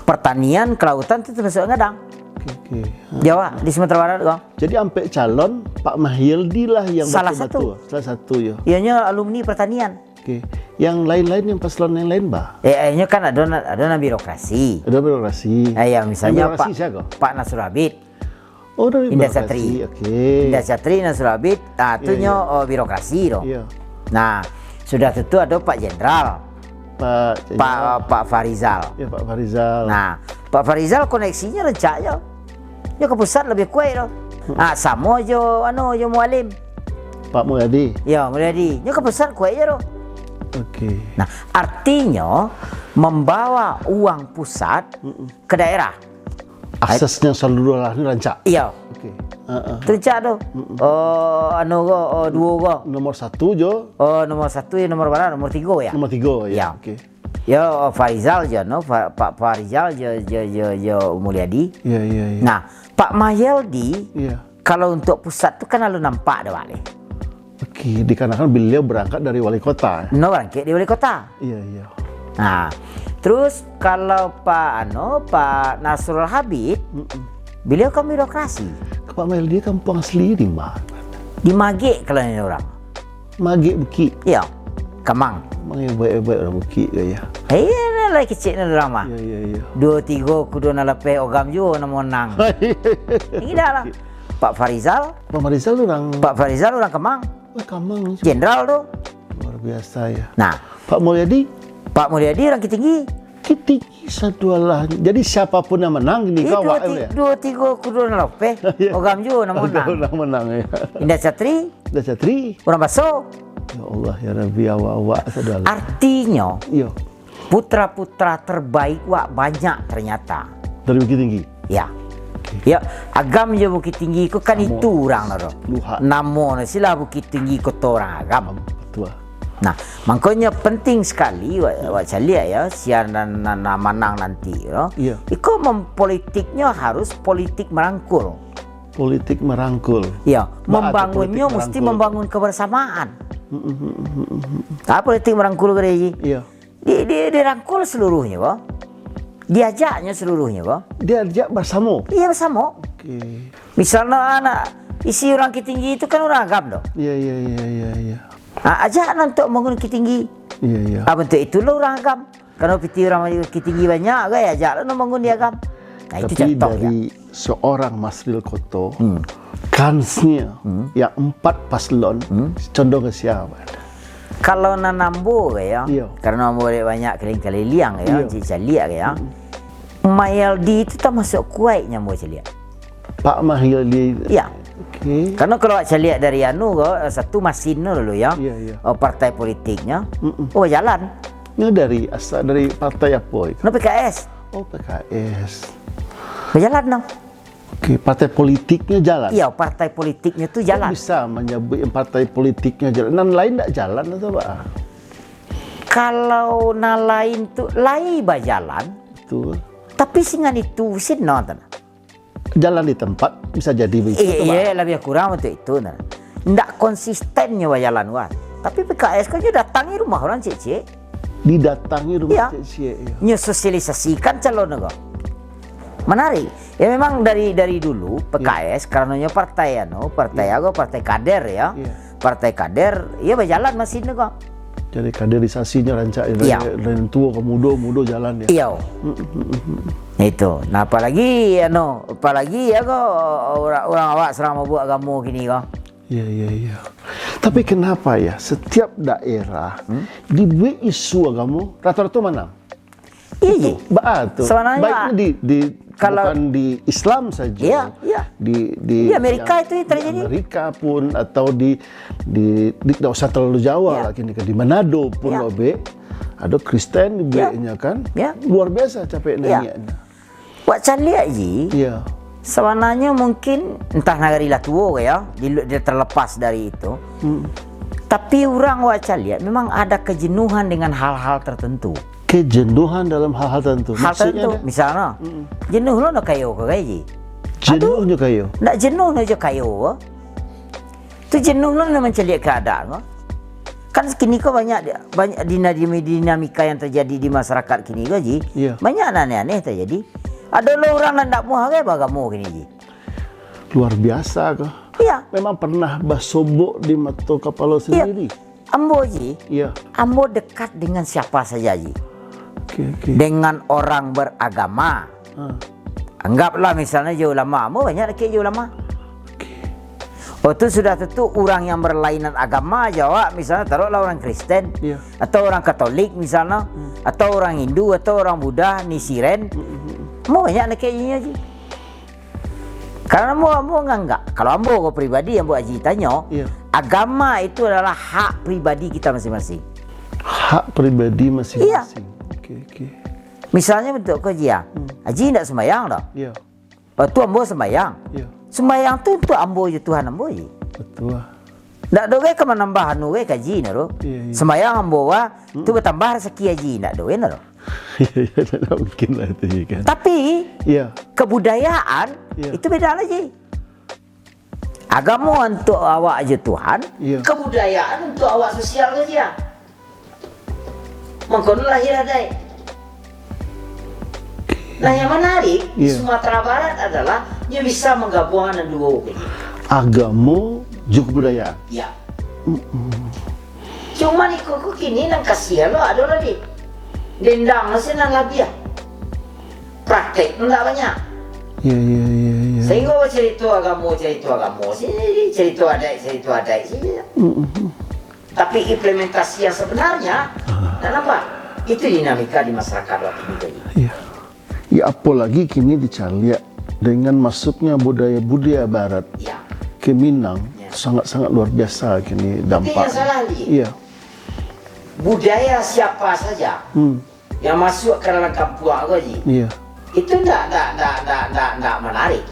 Pertanian, kelautan tu termasuk gadang. Oke, oke. Jawa, di Sumatera Barat ko. Jadi ampek calon, Pak Mahyeldi lah yang Salah betul-betul. satu. Salah satu, ya. Ianya alumni pertanian. Oke. Yang lain-lain, yang paslon yang lain, bah? Eh, eh, inyo kan ada na-, ada nan birokrasi. Ada birokrasi. Eh, ya, misalnya Yang birokrasi Pak, siapa? Pak Nasrul Habib. Oh, dari Indah birokrasi, Satri. Oke. Indah Satri, Nasrul Habib, ah, tu Iya, nyo, iya. oh, birokrasi tu. Iya. Nah, sudah tentu ada Pak Jenderal. Pak Pak, Jenderal. Pak Farizal. Ya, Pak Farizal. Nah, Pak Farizal koneksinya rancak je. Nyo ke pusat lebih kuat tu. Hmm. Ah, samo jo, anu, jo Mualim. Pak Mulyadi. Ya, Mulyadi. Nyo ke pusat kuat je tu. Oke. Nah, artinyo membawa uang pusat Mm-mm. ke daerah. Aksesnya saluruh lah ni rancak. Iya. Oke. Heeh. Rancak tu. Mm-mm. Oh, anu ko, oh, duo ko. Nomor satu jo. Oh, nomor satu ya, nomor bara? Nomor tigo ya? Nomor tigo, ya. Ya. Oke. Ya, oh, Farizal je, no? Fa-, Pak Farizal je, je, je, je Mulyadi. Iya, iya, iya. Nah, Pak Mahyeldi, Iya. kalau untuk pusat tu kan lalu nampak dah balik. Oke, dikarenakan beliau berangkat dari wali kota. No, berangkat di wali kota. Iya, iya. Nah, terus kalau Pak, anu, Pak Nasrul Habib, Mm-mm. beliau kan birokrasi. Pak Mahyeldi kampung asli di mana? Di Magek kalau ni orang. Magek Bukik. Iya. Kamang. Magek baik-baik orang Bukik ke ya? Iya, lah, lah kecil ni orang mah. Iya, iya, iya. Dua tiga kudo nan lapeh ogam juo nan monang. Tidak lah. Pak Farizal. Pak Farizal orang Pak Farizal orang Kamang. Oh, Kamang. Jenderal tu. Luar biasa ya. Nah. Pak Mulyadi? Pak Mulyadi orang Kitinggi. Kitinggi sadualah. Jadi siapapun yang menang gini Ih, kau dua, awak ti-, ya? dua tiga kudo nan lapeh. Iya. Ogam juo nan Ogam menang. Nan menang ya. Indah Satri. Indah Satri. Orang Baso. Ya Allah, ya Rabbi, awak-awak sadualah. Artinyo, Iya. putra-putra terbaik wak banyak ternyata. Dari Bukittinggi? Ya. Oke. Ya, Agam jo Bukittinggi ko kan Samo. itu urang lah tu. Luhak. Namo ni silah Bukittinggi koto urang Agam. Betul. Nah, mangkonyo penting sekali wak, wak caliak ya, sia nan, nan, nan manang nanti tu. Iya. Iko mem-, politiknyo harus politik merangkul. Politik merangkul. Ya, Ba, membangunnyo politik mesti merangkul. membangun kebersamaan. Mm, mm, mm, mm, mm. Apa politik merangkul ko, Ji? Iya. Di, di, dirangkul seluruhnyo ko. Diajaknyo seluruhnyo ko. Diajak bersamo. Iya, bersamo. Oke. Misalnya anak isi urang Kitinggi itu kan urang Agam tu. Iya, iya, iya, iya, iya. Ah, ajak nan tu bangun Kitinggi. Iya, iya. Ah, bantuak itulah urang Agam. Kalau piti urang Kitinggi banyak, kan ajak lah nan bangun di Agam. Nah, itu Tapi contoh, dari ya. seorang Masril Koto, Hmm. kansnya Hmm. yang empat paslon Hmm. condong ke siapa? Kalau nan ambo ke ya, Iya. karena ambo dek banyak keliling-keliling ke ya, Iya. cik caliak ke ya. Hmm. Mahyeldi itu termasuk kuatnya ambo caliak. Pak Mahyeldi. Iya. Oke. Karena kalau awak caliak dari anu ko, eh, satu masin tu dulu ya. Iya, iya. Oh, partai politiknya. Mm-mm. Oh, jalan. Ini dari asa-, dari partai apa itu? No, P K S. Oh, P K S. Berjalan no. Oke, partai politiknya jalan. Iya, partai politiknya tu jalan. Kok bisa menyebut yang partai politiknya jalan? Nan lain ndak jalan atau apa? Kalau nan lain tu lai bajalan. Betul. Tapi singan itu sino tanah. Jalan di tempat bisa jadi begitu, Pak. Iya, lebih kurang untuk itu, nah. Ndak konsisten nyo bajalan, Wan. Tapi P K S kan nyo datangi rumah urang ciek-ciek. Didatangi rumah ciek-ciek, ya. Nyo sosialisasikan calon ko. Menarik. Ya memang dari, dari dulu P K S, karena nyo partai anu, partai ago, partai kader ya. Iya. Partai kader, ya bajalan masin tu ko. Jadi kaderisasinya rancak ya, dari, dari tuo ke mudo, mudo jalan ya. Iyo. Itu. Nah, apalagi anu, apalagi ya ko urang, urang awak sadang mabuek agamo kini ko. Iya, iya, iya. Tapi kenapa ya setiap daerah dibuek isu agamo rata-rata manang? Iya, ji. Baa tu. Sebenarnya, baik di, di, kalau bukan di Islam saja. Iya, iya. Di, di Amerika yang, itu yang terjadi. Di Amerika pun atau di, di, di, ndak usah terlalu jauh lah kini kan. Di Manado pun, Obek, ada Kristen di Beknya kan. Iya. Luar biasa capek naiaknya. Wak caliak ji. Iya. Sebenarnya mungkin entah nagari lah tuo ke ya, di, dia terlepas dari itu. Hmm. Tapi urang wak caliak memang ada kejenuhan dengan hal-hal tertentu. Kejenuhan dalam hal-hal tertentu. Hal tertentu, misalnya, jenuh lo nak kayo ko gaji. Jenuh nyo kayo. Nak jenuh nyo jo kayo ko. Tu jenuh lo nak mancaliak keadaan ko. Kan kini ko banyak, banyak dina-, dinamika yang terjadi di masyarakat kini ko, Ji. Iya. Banyak nan aneh-aneh terjadi. Ado lo urang nan ndak muah gai bagamo kini, Ji. Luar biasa ko. Iya. Memang pernah basobok di mato kapalo sendiri. Ambo, Ji, ambo dekat dengan siapa saja, Ji. Oke, oke. Dengan orang beragama. Ah. Anggaplah misalnya jo ulama, ambo banyak dakek jo ulama. Oke. Oh, tu sudah tentu urang yang berlainan agama jo awak, misalnya taruhlah urang Kristen, atau urang Katolik misalnya, atau urang Hindu, atau urang Buddha, Nichiren. Ambo banyak dakek jo inyo, Ji. Karena ambo, ambo nganggap, kalau ambo ko pribadi, ambo Aji tanyo, agama itu adalah hak pribadi kita masing-masing. Hak pribadi masing-masing. Iya. Oke, oke. Misalnya bentuk ko, Ji, ah. Aji ndak sembayang doh. Iya. Lepas tu ambo sembayang. Iya. Sembayang tu untuk ambo jo Tuhan ambo, Ji. Betul. Ndak ado gai ka manambah anu gai kaji nyo tu. Iya, iya. Sembayang ambo wa, tu batambah rasaki aji, ndak ado gai nyo tu. Iya, iya, ndak mungkin lah itu, ya kan? Tapi, kebudayaan, itu beda lagi. Agamo untuk awak jo Tuhan, kebudayaan untuk awak sosial saja. Mangko lahir adaik. Nah, yang menarik di Sumatera Barat adalah dia bisa menggabungkan duo ko. Agamo jo kebudayaan. Ya. Mm-mm. Cuma iko ko kini nan kasihan lo ado lah di dendang masih nan labiah. Praktek tu ndak banyak. Ya, ya, ya, ya. Sehingga cerita agamo, cerita agamo sini, cerita adat, cerita adat sini. Mm-mm. Tapi implementasi yang sebenarnya, ndak nampak. Itu dinamika di masyarakat waktu itu tadi. Iya. Ya, apalagi kini dicaliak dengan masuknya budaya-budaya barat ke Minang, sangat-sangat luar biasa kini dampaknya. Tapi yang salah, Li, budaya siapa saja yang masuk ke dalam kampuang ko, Ji, itu ndak, ndak, ndak, ndak, ndak, ndak menarik.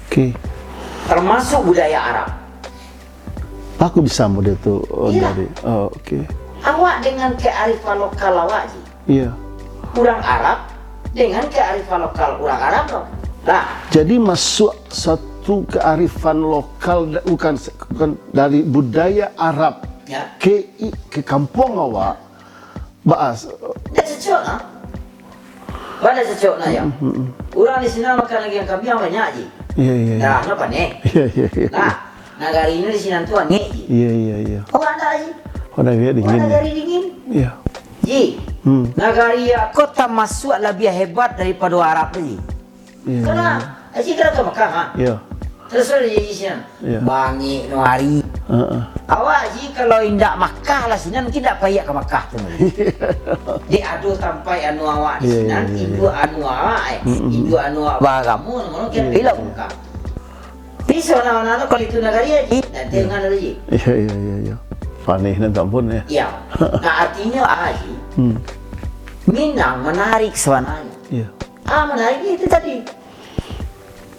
Oke. Termasuk budaya Arab. Aku bisa model tu, oh, dari, oh, oke. Awak dengan kearifan lokal awak, Ji. Iya. Urang Arab dengan kearifan lokal urang Arab tu. Nah. Jadi masuk satu kearifan lokal, bukan, bukan dari budaya Arab ke i-, ke kampuang awak, Baas. Dah cocok lah. Ba dah cocok nah, ya. Mm, mm, mm. Urang di sini makan daging kambiang banyak, Ji. Iya, iya, iya. Nah, kenapa nih? Iya, iya, iya. Nah, nagari ini di sini tu angek, Ji. Iya, iya, iya. Oh, ada, Ji. Oh, nagari dingin. Oh, nagari dingin. Iya. Ji, nagari ya, kota masuk lebih hebat daripada Arab tu, Ji. Iya, iya, iya. Karena Aji kira ka Makkah, ha? Iya. Terus sudah jadi sinan. Iya. Bangik no hari. Heeh. Awak Aji kalau indak Makkah lah sinan, mungkin indak payah ka Makkah tu. Iya. Dek ado tampek anu awak di sinan, iya, iya, induak anu awak, eh. Mm-mm. Induak anu awak bagamo, mungkin elok ka Makkah. Tapi Jadi sabananyo kalau itu nagari, Ji, dan tengah tu, Ji. Iya, iya, iya, iya. Aneh nan tampun, ya. Iya. Nah, artinyo, ah, Ji, Hmm. Minang manarik sabananyo. Iya. Ah, manarik itu tadi.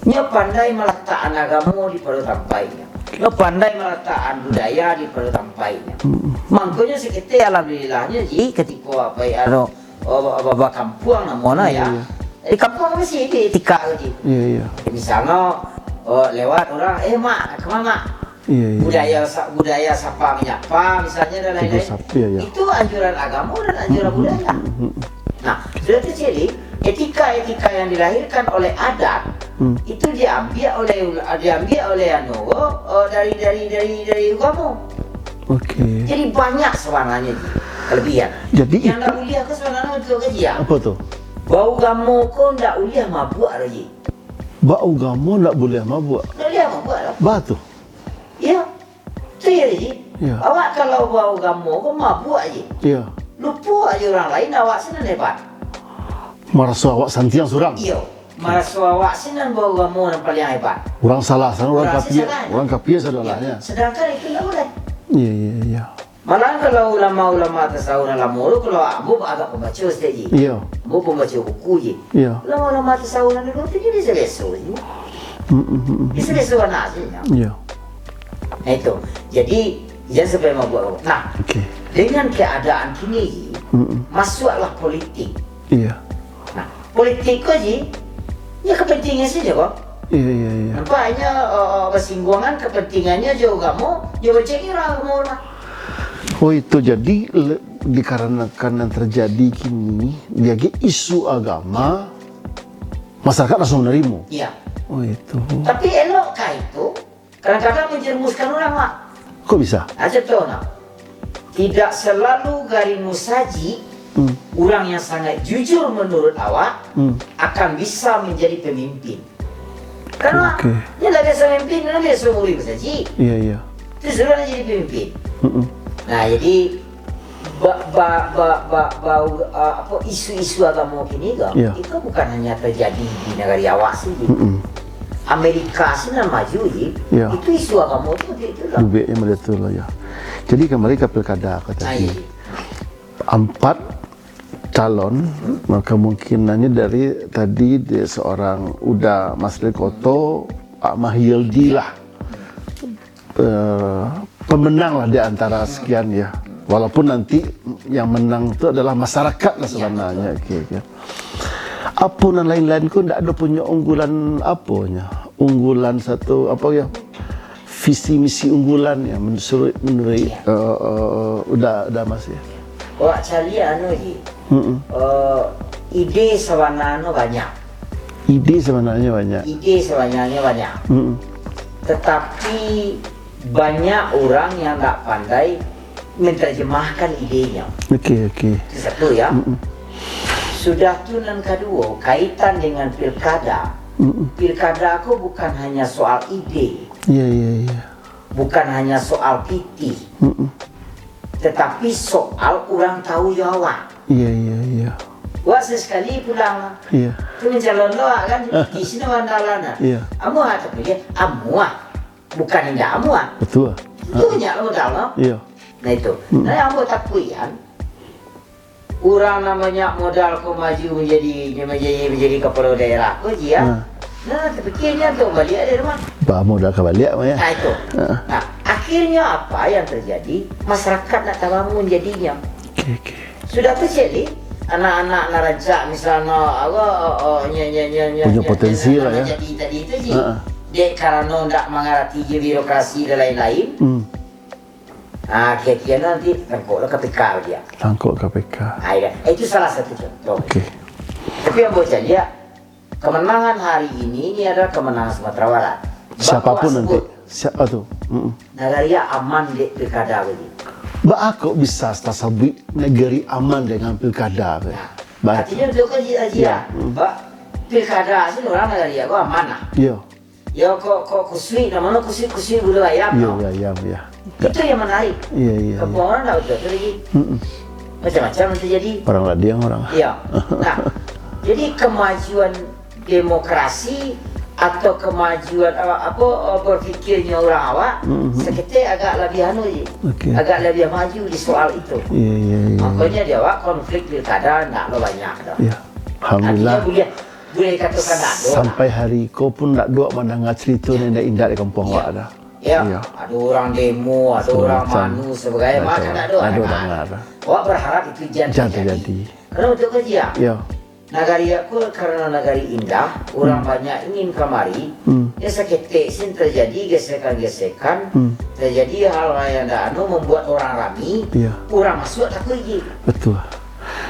Nyo pandai malatakan agamo di pado tampaiknyo. Nyo pandai malatakan budaya di pado tampaiknyo. Mm-mm. Mangkonyo saketek, alhamdulillahnyo, Ji, katiko apa ya, anu, oh, ba-, ba-, bakampuang namonyo, ya. Iya, iya. Di kampuang mesti di etika tu, Ji. Iya, iya. Misalnyo, oh, lewat urang, "Eh, Mak, kama, Mak?" Iya, iya. Budaya sa-, budaya sapa manyapa, misalnyo, dan lain-lain. Tegur sapa, iya, iya. Itu anjuran agamo dan anjuran Mm-mm, budaya. Mm-mm. Nah, sudah tu, Ji, etika-etika yang dilahirkan oleh adat, Hmm. itu diambil oleh ul-, diambil oleh anu, oh, dari, dari, dari, dari agamo. Oke. Jadi banyak sabananyo, Ji, kelebihan. Jadi yang itu ndak buliah ko sabananyo tu, Ji, ya. Apa tu? Baugamo ko ndak buliah mabuak, Ji. Baugamo ndak buliah mabuak. Ndak buliah mabuak lah. Ba tu. Iya. Tu ya, Ji. Iya. Awak kalau baugamo ko mabuak, Ji. Iya. Lupo aja urang lain, awak se nan hebat. Maraso awak santiang surang. Iyo. Maraso awak se nan baugamo nan paliang hebat. Urang salah, sana urang Urang se kapia, salah. Urang kapia sadolahnyo. Iya. Sedangkan itu ndak buliah. Iya, iya, iya. Malahan kalau ulama-ulama tasawuf nan lamo tu, kalau ambo agak pambaco saketek, Ji. Iya. Ambo pambaco buku, Ji. Iya. Ulama-ulama tasawuf nan dulu tu, Ji, biaso-biaso, Ji. Mm, mm, mm, mm. Biaso-biaso bana sajo, Ji. Iya. Nah, itu. Jadi, jan sampai mabuak. Nah, Oke. dengan keadaan kini, Ji, Mm, mm. masuaklah politik. Iya. Nah, politik ko, Ji, ya kepentingan sajo ko. Iya, iya, iya. Nampaknyo, eh, eh, basinggungan kepentingannyo jo agamo, jo bacaknyo urang agamo lah. Oh, itu jadi le-, dikarenakan yang terjadi kini, jadi isu agama, masyarakat langsung menerima. Iya. Oh, itu. Tapi elokkah itu? Kadang-kadang menjerumuskan urang, Mak. Kok bisa? Ah, contoh, nah. Tidak selalu gari musajik, Hmm. urang yang sangat jujur menurut awak, Hmm. akan bisa menjadi pemimpin. Karena Oke. dia lah biasa memimpin, dia biasa muri musajik. Iya, iya. Terus urang jadi pemimpin. Mm-mm. Nah, jadi ba-, ba-, ba-, ba-, bau, ah, apa, isu-isu agamo kini ko, Iya. itu bukan hanya terjadi di nagari awak sajo. Mm-mm. Amerika se nan maju, Ji. Iya. Itu isu agamo tu, tu, tu lah. Lebih yang model tu lah, ya. Jadi, kembali ke pilkada ko Ah, tadi. iya. Empat calon, kemungkinannya dari tadi dia seorang Uda Masril Koto, Pak Mahyildi lah. eh, pemenang lah di antara sekian ya. Walaupun nanti yang menang tu adalah masyarakat lah Ya, sebenarnya. betul. Oke, oke. Apo nan lain-lain ko ndak ado punyo unggulan aponyo. Unggulan satu, apa ya, visi misi unggulan ya menurut, menurut, Ya. eh, eh, Uda, Uda Mas ya. Awak caliak anu, Ji. Mm-mm. Eh, ide sabananyo banyak. Ide sabananyo banyak. Ide sabananyo banyak. Mm-mm. Tetapi banyak urang yang ndak pandai menterjemahkan idenyo. Oke, oke. Itu satu ya. Mm-mm. Sudah tu nan kaduo, kaitan dengan pilkada. Mm-mm. Pilkada ko bukan hanya soal ide. Iya, iya, iya. Bukan hanya soal pitih. Mm-mm. Tetapi soal urang tahu yo awak. Iya, iya, iya. Wak sesekali pulang lah. Iya. Tu mancalon lo kan, di sini mandalan lah. Iya. Amuah tapi dia, amuah. Bukan indak amuah. Betul. Itu Ah. banyak lo modal lo. Iya. Nah itu. Hmm. Nah, yang ambo takuik kan, urang nan banyak modal ko maju manjadi, manjadi, manjadi kapalo daerah ko, Ji, ya. Hmm. Nah, tapikirnyo tu baliak dari rumah. Ba modal ka baliak mah, ya. Nah, itu. Ah. Nah, akhirnyo apa yang terjadi? Masyarakat ndak tabangun jadinyo. Oke, oke. Sudah tu, cek li, anak-anak nan rancak, misalnyo, apo, oh, oh, nyo, nyo, nyo, nyo, Punya nyo, potensi nyo, lah, nyo ya. jadi tadi tu, Ji. Ha, ha. Dek karano ndak mangarati je birokrasi dan lain-lain. Hmm. Ah, kira-kira nanti tangkok lah K P K dia. Tangkok K P K. Ah, iya. Eh, itu salah satu contoh. Oke. Tapi yang buat saya lihat, kemenangan hari ini, ini adalah kemenangan Sumatera Barat. Siapapun Bak awak nanti, sebut, siapa tu? Mm-mm. Nagari aman dek pilkada ko, Ji. Baa kok bisa tasabuik negeri aman dengan pilkada ko? Nah, Baa tu. Artinya tu kan, Ji, Ji, Ya. ya. Mm. Bak pilkada sih orang nagari ko aman lah. Iya. Ya, kok, kok kusuik, namanya kusuik, kusuik bulu ayam, Iya, no? Iya, ayam, iya. Itu yang menarik. Iya, iya, Kampung iya. orang tak betul tu lagi. Mm-mm. Macam-macam yang terjadi. Orang ladiang orang. Iya. Nah, jadi kemajuan demokrasi atau kemajuan, eh, apa, eh, berfikirnya orang awak, Mhm. saketek agak labiah anu ji. Okey. Agak labiah maju di soal itu. Iya, iya, iya. Makanya di awak konflik pilkada ndak lo banyak dah. Iya. Artinya Alhamdulillah. boleh, boleh dikatakan ndak ado lah. Sampai hari ko pun ndak dua mandanga cerita ni indak-indak di kampung awak dah. Ya, Iya. ada orang demo, ada Segala orang macam. Manu sebagainya, maka ndak ada Ada orang. Dengar. Awak berharap itu jangan Jangan terjadi. Terjadi. Karena untuk kerja, Ya. Nagari aku karena nagari indah, orang Hmm. banyak ingin kamari. Hmm. Ya, saketek sin terjadi gesekan-gesekan, Hmm. terjadi hal-hal yang ndak anu, membuat orang rami, Iya. orang masuk takuik ji. Betul.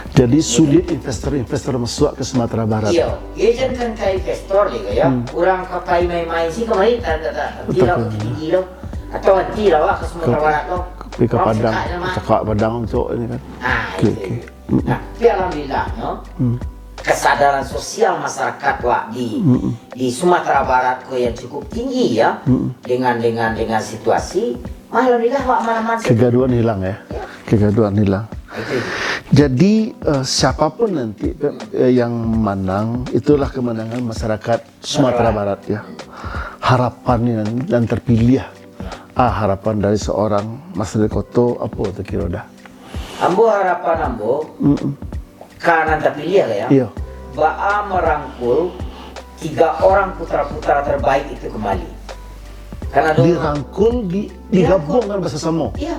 Jadi sulit investor-investor masuk ke Sumatera Barat. Iya, ya jangan ka investor lagi ya. Hmm. Orang ka pai main-main sih kamari tak tak tak nanti Betul. Lah tinggi lo. Atau nanti lah wak ke Sumatera Ke- Barat lo. Pergi ke Orang Padang, cakap nama. Cakap Padang untuk ini kan. Ah, Okey, itu. okey. Mm-mm. Nah, tapi alhamdulillah no. Hmm. Kesadaran sosial masyarakat wak di Mm-mm. di Sumatera Barat ko yang cukup tinggi ya. Mm-mm. Dengan dengan dengan situasi, alhamdulillah wak aman-aman saja. Kegaduhan hilang ya. Ya. Kegaduhan hilang. Itu. Jadi eh, siapapun nanti eh, yang menang, itulah kemenangan masyarakat Sumatera Barat ya. Harapan yang, yang terpilih. Ah, harapan dari seorang Mas Koto apa tu kira dah? Ambo harapan ambo Mm-mm. ka nan terpilih lah ya. Iya. Baa merangkul tiga orang putra-putra terbaik itu kembali. Karena dulu Dirangkul, di, digabungkan bersama. Iya.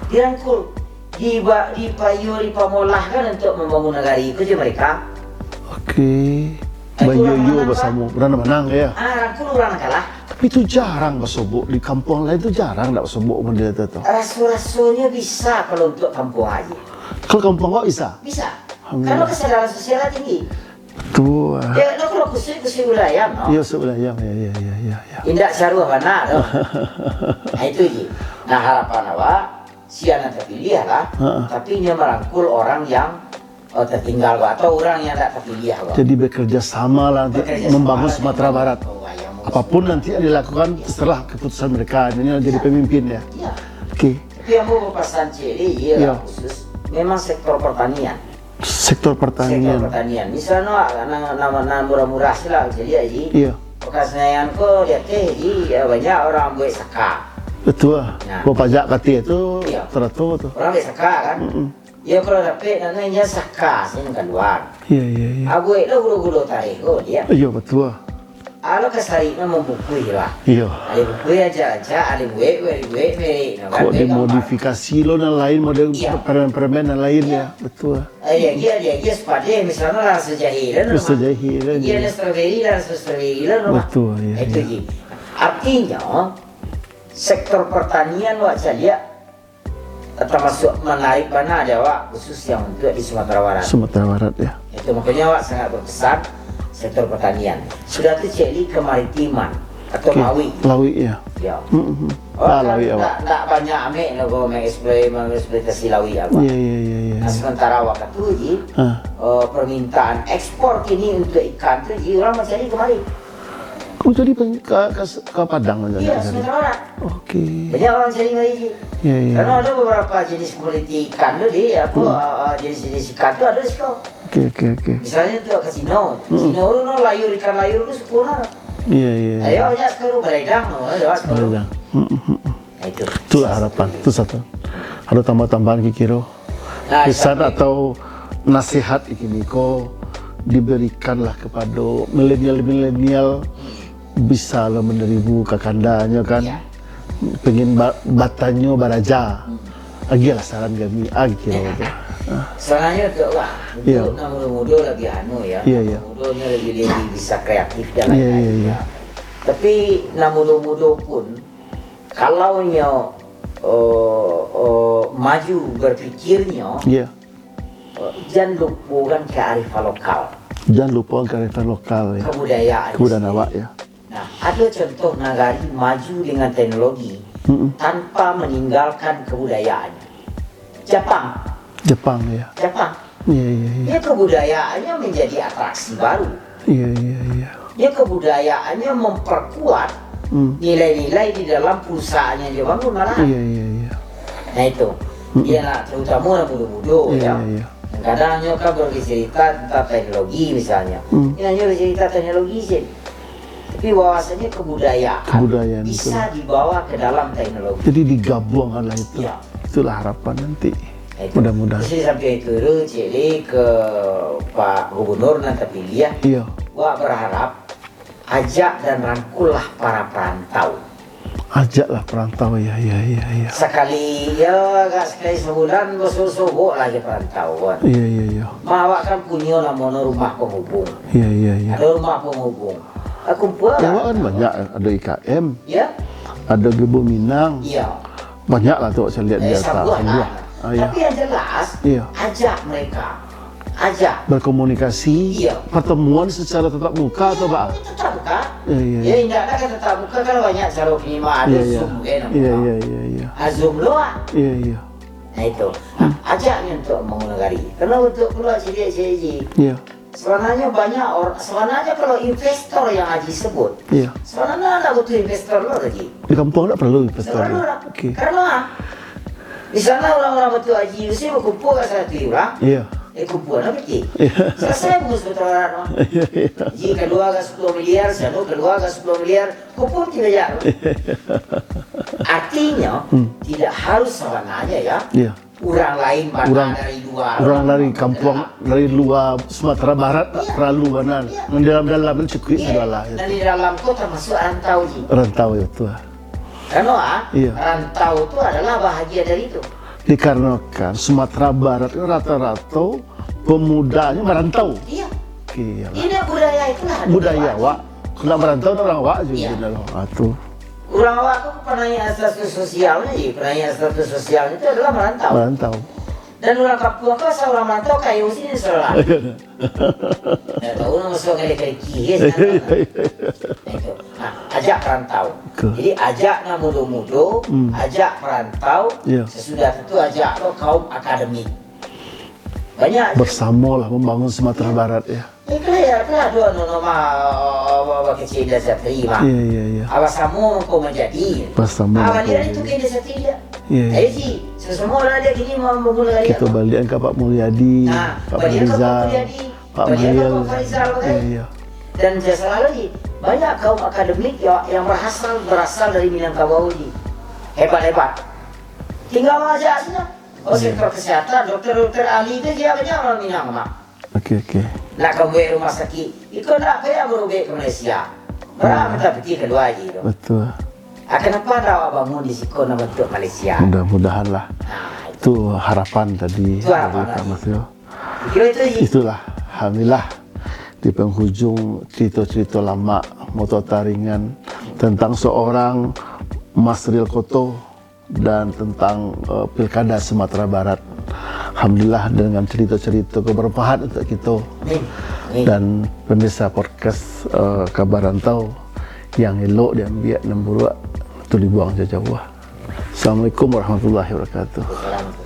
Dirangkul. Di ba, di payu, di pamolahkan untuk membangun negara itu je mereka. Okey. Itu orang Bayoyo menang, bersama. Orang menang ya. Ah, rangkul orang kalah. Tapi itu jarang bersobok di kampung lain tu, jarang nak bersobok model tu tu. Raso-rasonyo bisa kalau untuk kampung aja. Kalau kampung awak bisa. Bisa. Alhamdulillah. Karena kesadaran sosial tinggi. Tu. ah. Ya, lo kalau kusui-kusui wilayah no. Ya, sebelah ya, ya, ya, ya, ya, ya. Indak saruah bana tu. Nah, itu je. Nah, harapan awak sia nan terpilih lah. Ha. Tapi dia merangkul orang yang oh, tertinggal atau orang yang tak terpilih. Jadi bekerja sama lah untuk Bekerja membangun sama. Sumatera Barat. Oh, yang mau Apapun nanti yang dilakukan setelah keputusan mereka ini yang jadi pemimpin ya. Iya. Okey. Tapi yang mau berpesan cik ni, iya Iya. Khusus. Memang sektor pertanian. Sektor Sektor pertanian. Pertanian. Misalnya nama nama murah-murah sih lah, jadi aji. Iya. Bekas nayan ko di ateh ji, ya, banyak orang buat saka. Betul lah. Nah. Kalau pajak katil tu Iya. teratur tu. Orang buat saka kan. Mm-mm. Ya kalau dapat namanya saka sih keluar. Ya, ya, ya. Abuek lo gudo-gudo tarikh ko dia. Ya, betul lah. Alo kasari nak membukui lah. Ya. Ada bukui aja-aja, ada buek, ada buek merek. Kok dimodifikasi lo nan lain model Iya. permen-permen nan lain ya. Betul lah. Ada lagi, ada lagi sepadan misalnya rasa jahe lah. Rasa jahe lah, Iya, iya. Ada strawberry lah, rasa strawberry lah. Betul, ya, Itu ya. ji. Artinya, sektor pertanian wak caliak termasuk menarik bana di awak khusus yang untuk di Sumatera Barat. Sumatera Barat ya. Itu makanya awak sangat berpesan sektor pertanian. Sudah tu cek li kemaritiman atau Okey. mawi. Lawi ya. Ya. Mm-mm. Awak Ah, kan lawi tak, awak. Tak banyak ambil nak mengeksploi, mengeksploitasi lawi awak. Ya, ya, ya, ya. Nah, sementara awak tu ji, Ah. eh, permintaan ekspor kini untuk ikan tu ji orang mencari kemari. Oh, jadi peng- ke, ke, ke Padang aja Iya, nak cari. Sumatera Barat. Okey. Banyak orang cari kemari ji. Ya, ya. Karena ada beberapa jenis komoditi ikan tu di apa Hmm. uh, jenis-jenis ikan tu ada siko. Okey, okey, okey. Misalnya tu kat Sino. Hmm. Sino tu no layur ikan layur tu sepuluh lah. Ya, ya, ya. Ayo banyak sekarang beredang no, lewat sekarang. Beredang. Mm, mm, mm. Nah, itu. Itulah harapan. Itu satu. Ada tambah-tambahan kikiro. Nah, Pesan sampai- atau nasihat kini ko diberikanlah kepada milenial-milenial bisa lah menerima kakandanyo kan. Ya. Pengen ba- batanyo baraja. Agilah saran kami, agi kira tu. Ah. Sebenarnya tu lah. Iya. Untuk nak muda-muda lebih anu ya. Iya, iya. Muda ni lebih lebih bisa kreatif dan Iya, lain-lain. iya, iya. Tapi nak muda-muda pun kalau nyo uh, uh, maju berpikirnya, Ya. uh, jangan lupakan kearifan lokal, Jangan lupa kearifan lokal ya. Kebudayaan. Kebudayaan awak ya. Nah, ada contoh nagari maju dengan teknologi Mm-mm. tanpa meninggalkan kebudayaannya. Jepang, Jepang ya. Jepang. Iya, iya, iya. Ya kebudayaannya menjadi atraksi baru. Iya, iya, iya. Ya kebudayaannya memperkuat Hmm. nilai-nilai di dalam perusahaan yang dia bangun malah. Iya, iya, iya. Nah itu. Hmm. Dia nak terutama nak muda-muda Iya, ya. iya, iya. Kadang nyo kan bercerita tentang teknologi misalnya. Hmm. Ini hanya bercerita teknologi je. Tapi bahwasanya kebudayaan, kebudayaan bisa dibawa ke dalam teknologi. Jadi digabuangkanlah itu. Ya. Itulah harapan nanti. Nah, itu. Mudah-mudahan. Jadi sampai itu dulu, cili ke Pak Gubernur nan terpilih, ya. Iya. Wak berharap ajak dan rangkullah para perantau. Ajaklah perantau, ya, ya, ya, ya. Sakali, ya, agak sakali sebulan, basobok-sobok lah je perantau, kan. Iya, iya, iya. Mah, awak kan punyo namono rumah penghubung. Iya, iya, iya. Ada rumah penghubung. Ah, kumpul lah. Ya, awak kan banyak, ada I K M. Ya. Ada Gebu Minang. Iya. Banyak lah tu, saya lihat di atas. Sambuah. Ah, iya. Tapi yang jelas, iya, ajak mereka. Ajak. Berkomunikasi, iya, pertemuan secara tatap muka atau, Pak? Tatap muka. Iya, iya, iya. Ya, indak lah kan tatap muka, kan banyak cara kini mah, ada Zoom kan, iya, iya, iya, iya. Ah, Zoom lo, ah. Iya, iya. Nah, itu. Nah, ajak ni untuk membangun negara. Karena untuk keluar siliak-siliak ji. Iya. Sebenarnya banyak orang, sebenarnya kalau investor yang Haji sebut, iya, sebenarnya ndak butuh investor lo, Haji. Di kampuang ndak perlu investor. Ndak perlu lah. Oke. Karena di sana orang-orang butuh Haji, mesti berkumpul kat satu orang. Iya. Eh, kumpul lah, betul. Iya. Selesai bungkus kotoran, no. Iya, iya. Haji keluar ke sepuluh miliar, Sanu keluar ke sepuluh miliar, kumpul tiga miliar. Artinya, hmm, tidak harus sebenarnya, ya. Iya. Urang lain bana dari luar, urang dari kampuang, dari luar Sumatera Barat, tak perlu bana. Iya. Nan dalam-dalam tu cukuik sudah lah, gitu. Dan di dalam kota masuk rantau ji. Rantau itu, ah. Karena, ah, iya, rantau tu adalah bahagian dari itu. Dikarenakan Sumatera Barat itu rata-rata pemudanya merantau. Iya. Oke, iyalah. Ini budaya itulah. Budaya awak. Kalau merantau, urang awak juga. Iya. Gitu loh. Ah, tu. Urang awak tu panaik status sosialnyo je, panaik status sosialnyo tu adalah marantau. Marantau. Dan urang kampuang tu asa urang marantau kayo sini saudara. Ndak tahu nak masuk kali-kali kiri, ya, sekarang. Itu. Nah, ajak perantau. Betul. Jadi, ajak nan mudo-mudo, hmm, ajak perantau, ya, sasudah tu ajak lo kaum akademik. Banyak. Bersamalah membangun Sumatera Barat, ya. Eh, kalian kan ada nama, nama kecil Indra Satri, mah. Iya, iya, iya. Abah Samo kau menjadi. Abah Samo. Abah lihat itu ke Indra Satri dia. Iya, iya. Eh, si, semua lah dia kini mau memulai. Kita balikan ke Pak Mulyadi, nah, Pak Farizal, Pak Mulyadi, Pak Farizal, kan? Iya, iya. Dan biasalah lagi, banyak kaum akademik ya, yang berasal, berasal dari Minangkabau ni. Hebat-hebat. Tinggal aja sini. Oh, iya, sektor kesehatan, dokter-dokter ahli itu dia banyak orang Minang, Mak. Oke, oke. Nak ka buek rumah sakik, iko ndak payah barubek ka Malaysia. Bara minta piti kalua aja tu. Betul. Ah, kenapa ndak awak bangun di siko nan bantuak Malaysia? Mudah-mudahan lah. Nah, itu. Itu harapan tadi dari Pak Mas Yo. Kira itu aja. Itulah, alhamdulillah, di penghujung cerita-cerita lama Moto Taringan tentang seorang Mas Ril Koto, dan tentang, eh, Pilkada Sumatera Barat. Alhamdulillah, dengan cerita-cerita ko bermanfaat untuk kita. Amin. Amin. Dan pemirsa podcast, eh, Kabar Rantau, yang elok diambiak, nan buruak tu dibuang jauah-jauah. Assalamualaikum warahmatullahi wabarakatuh. Waalaikumsalam.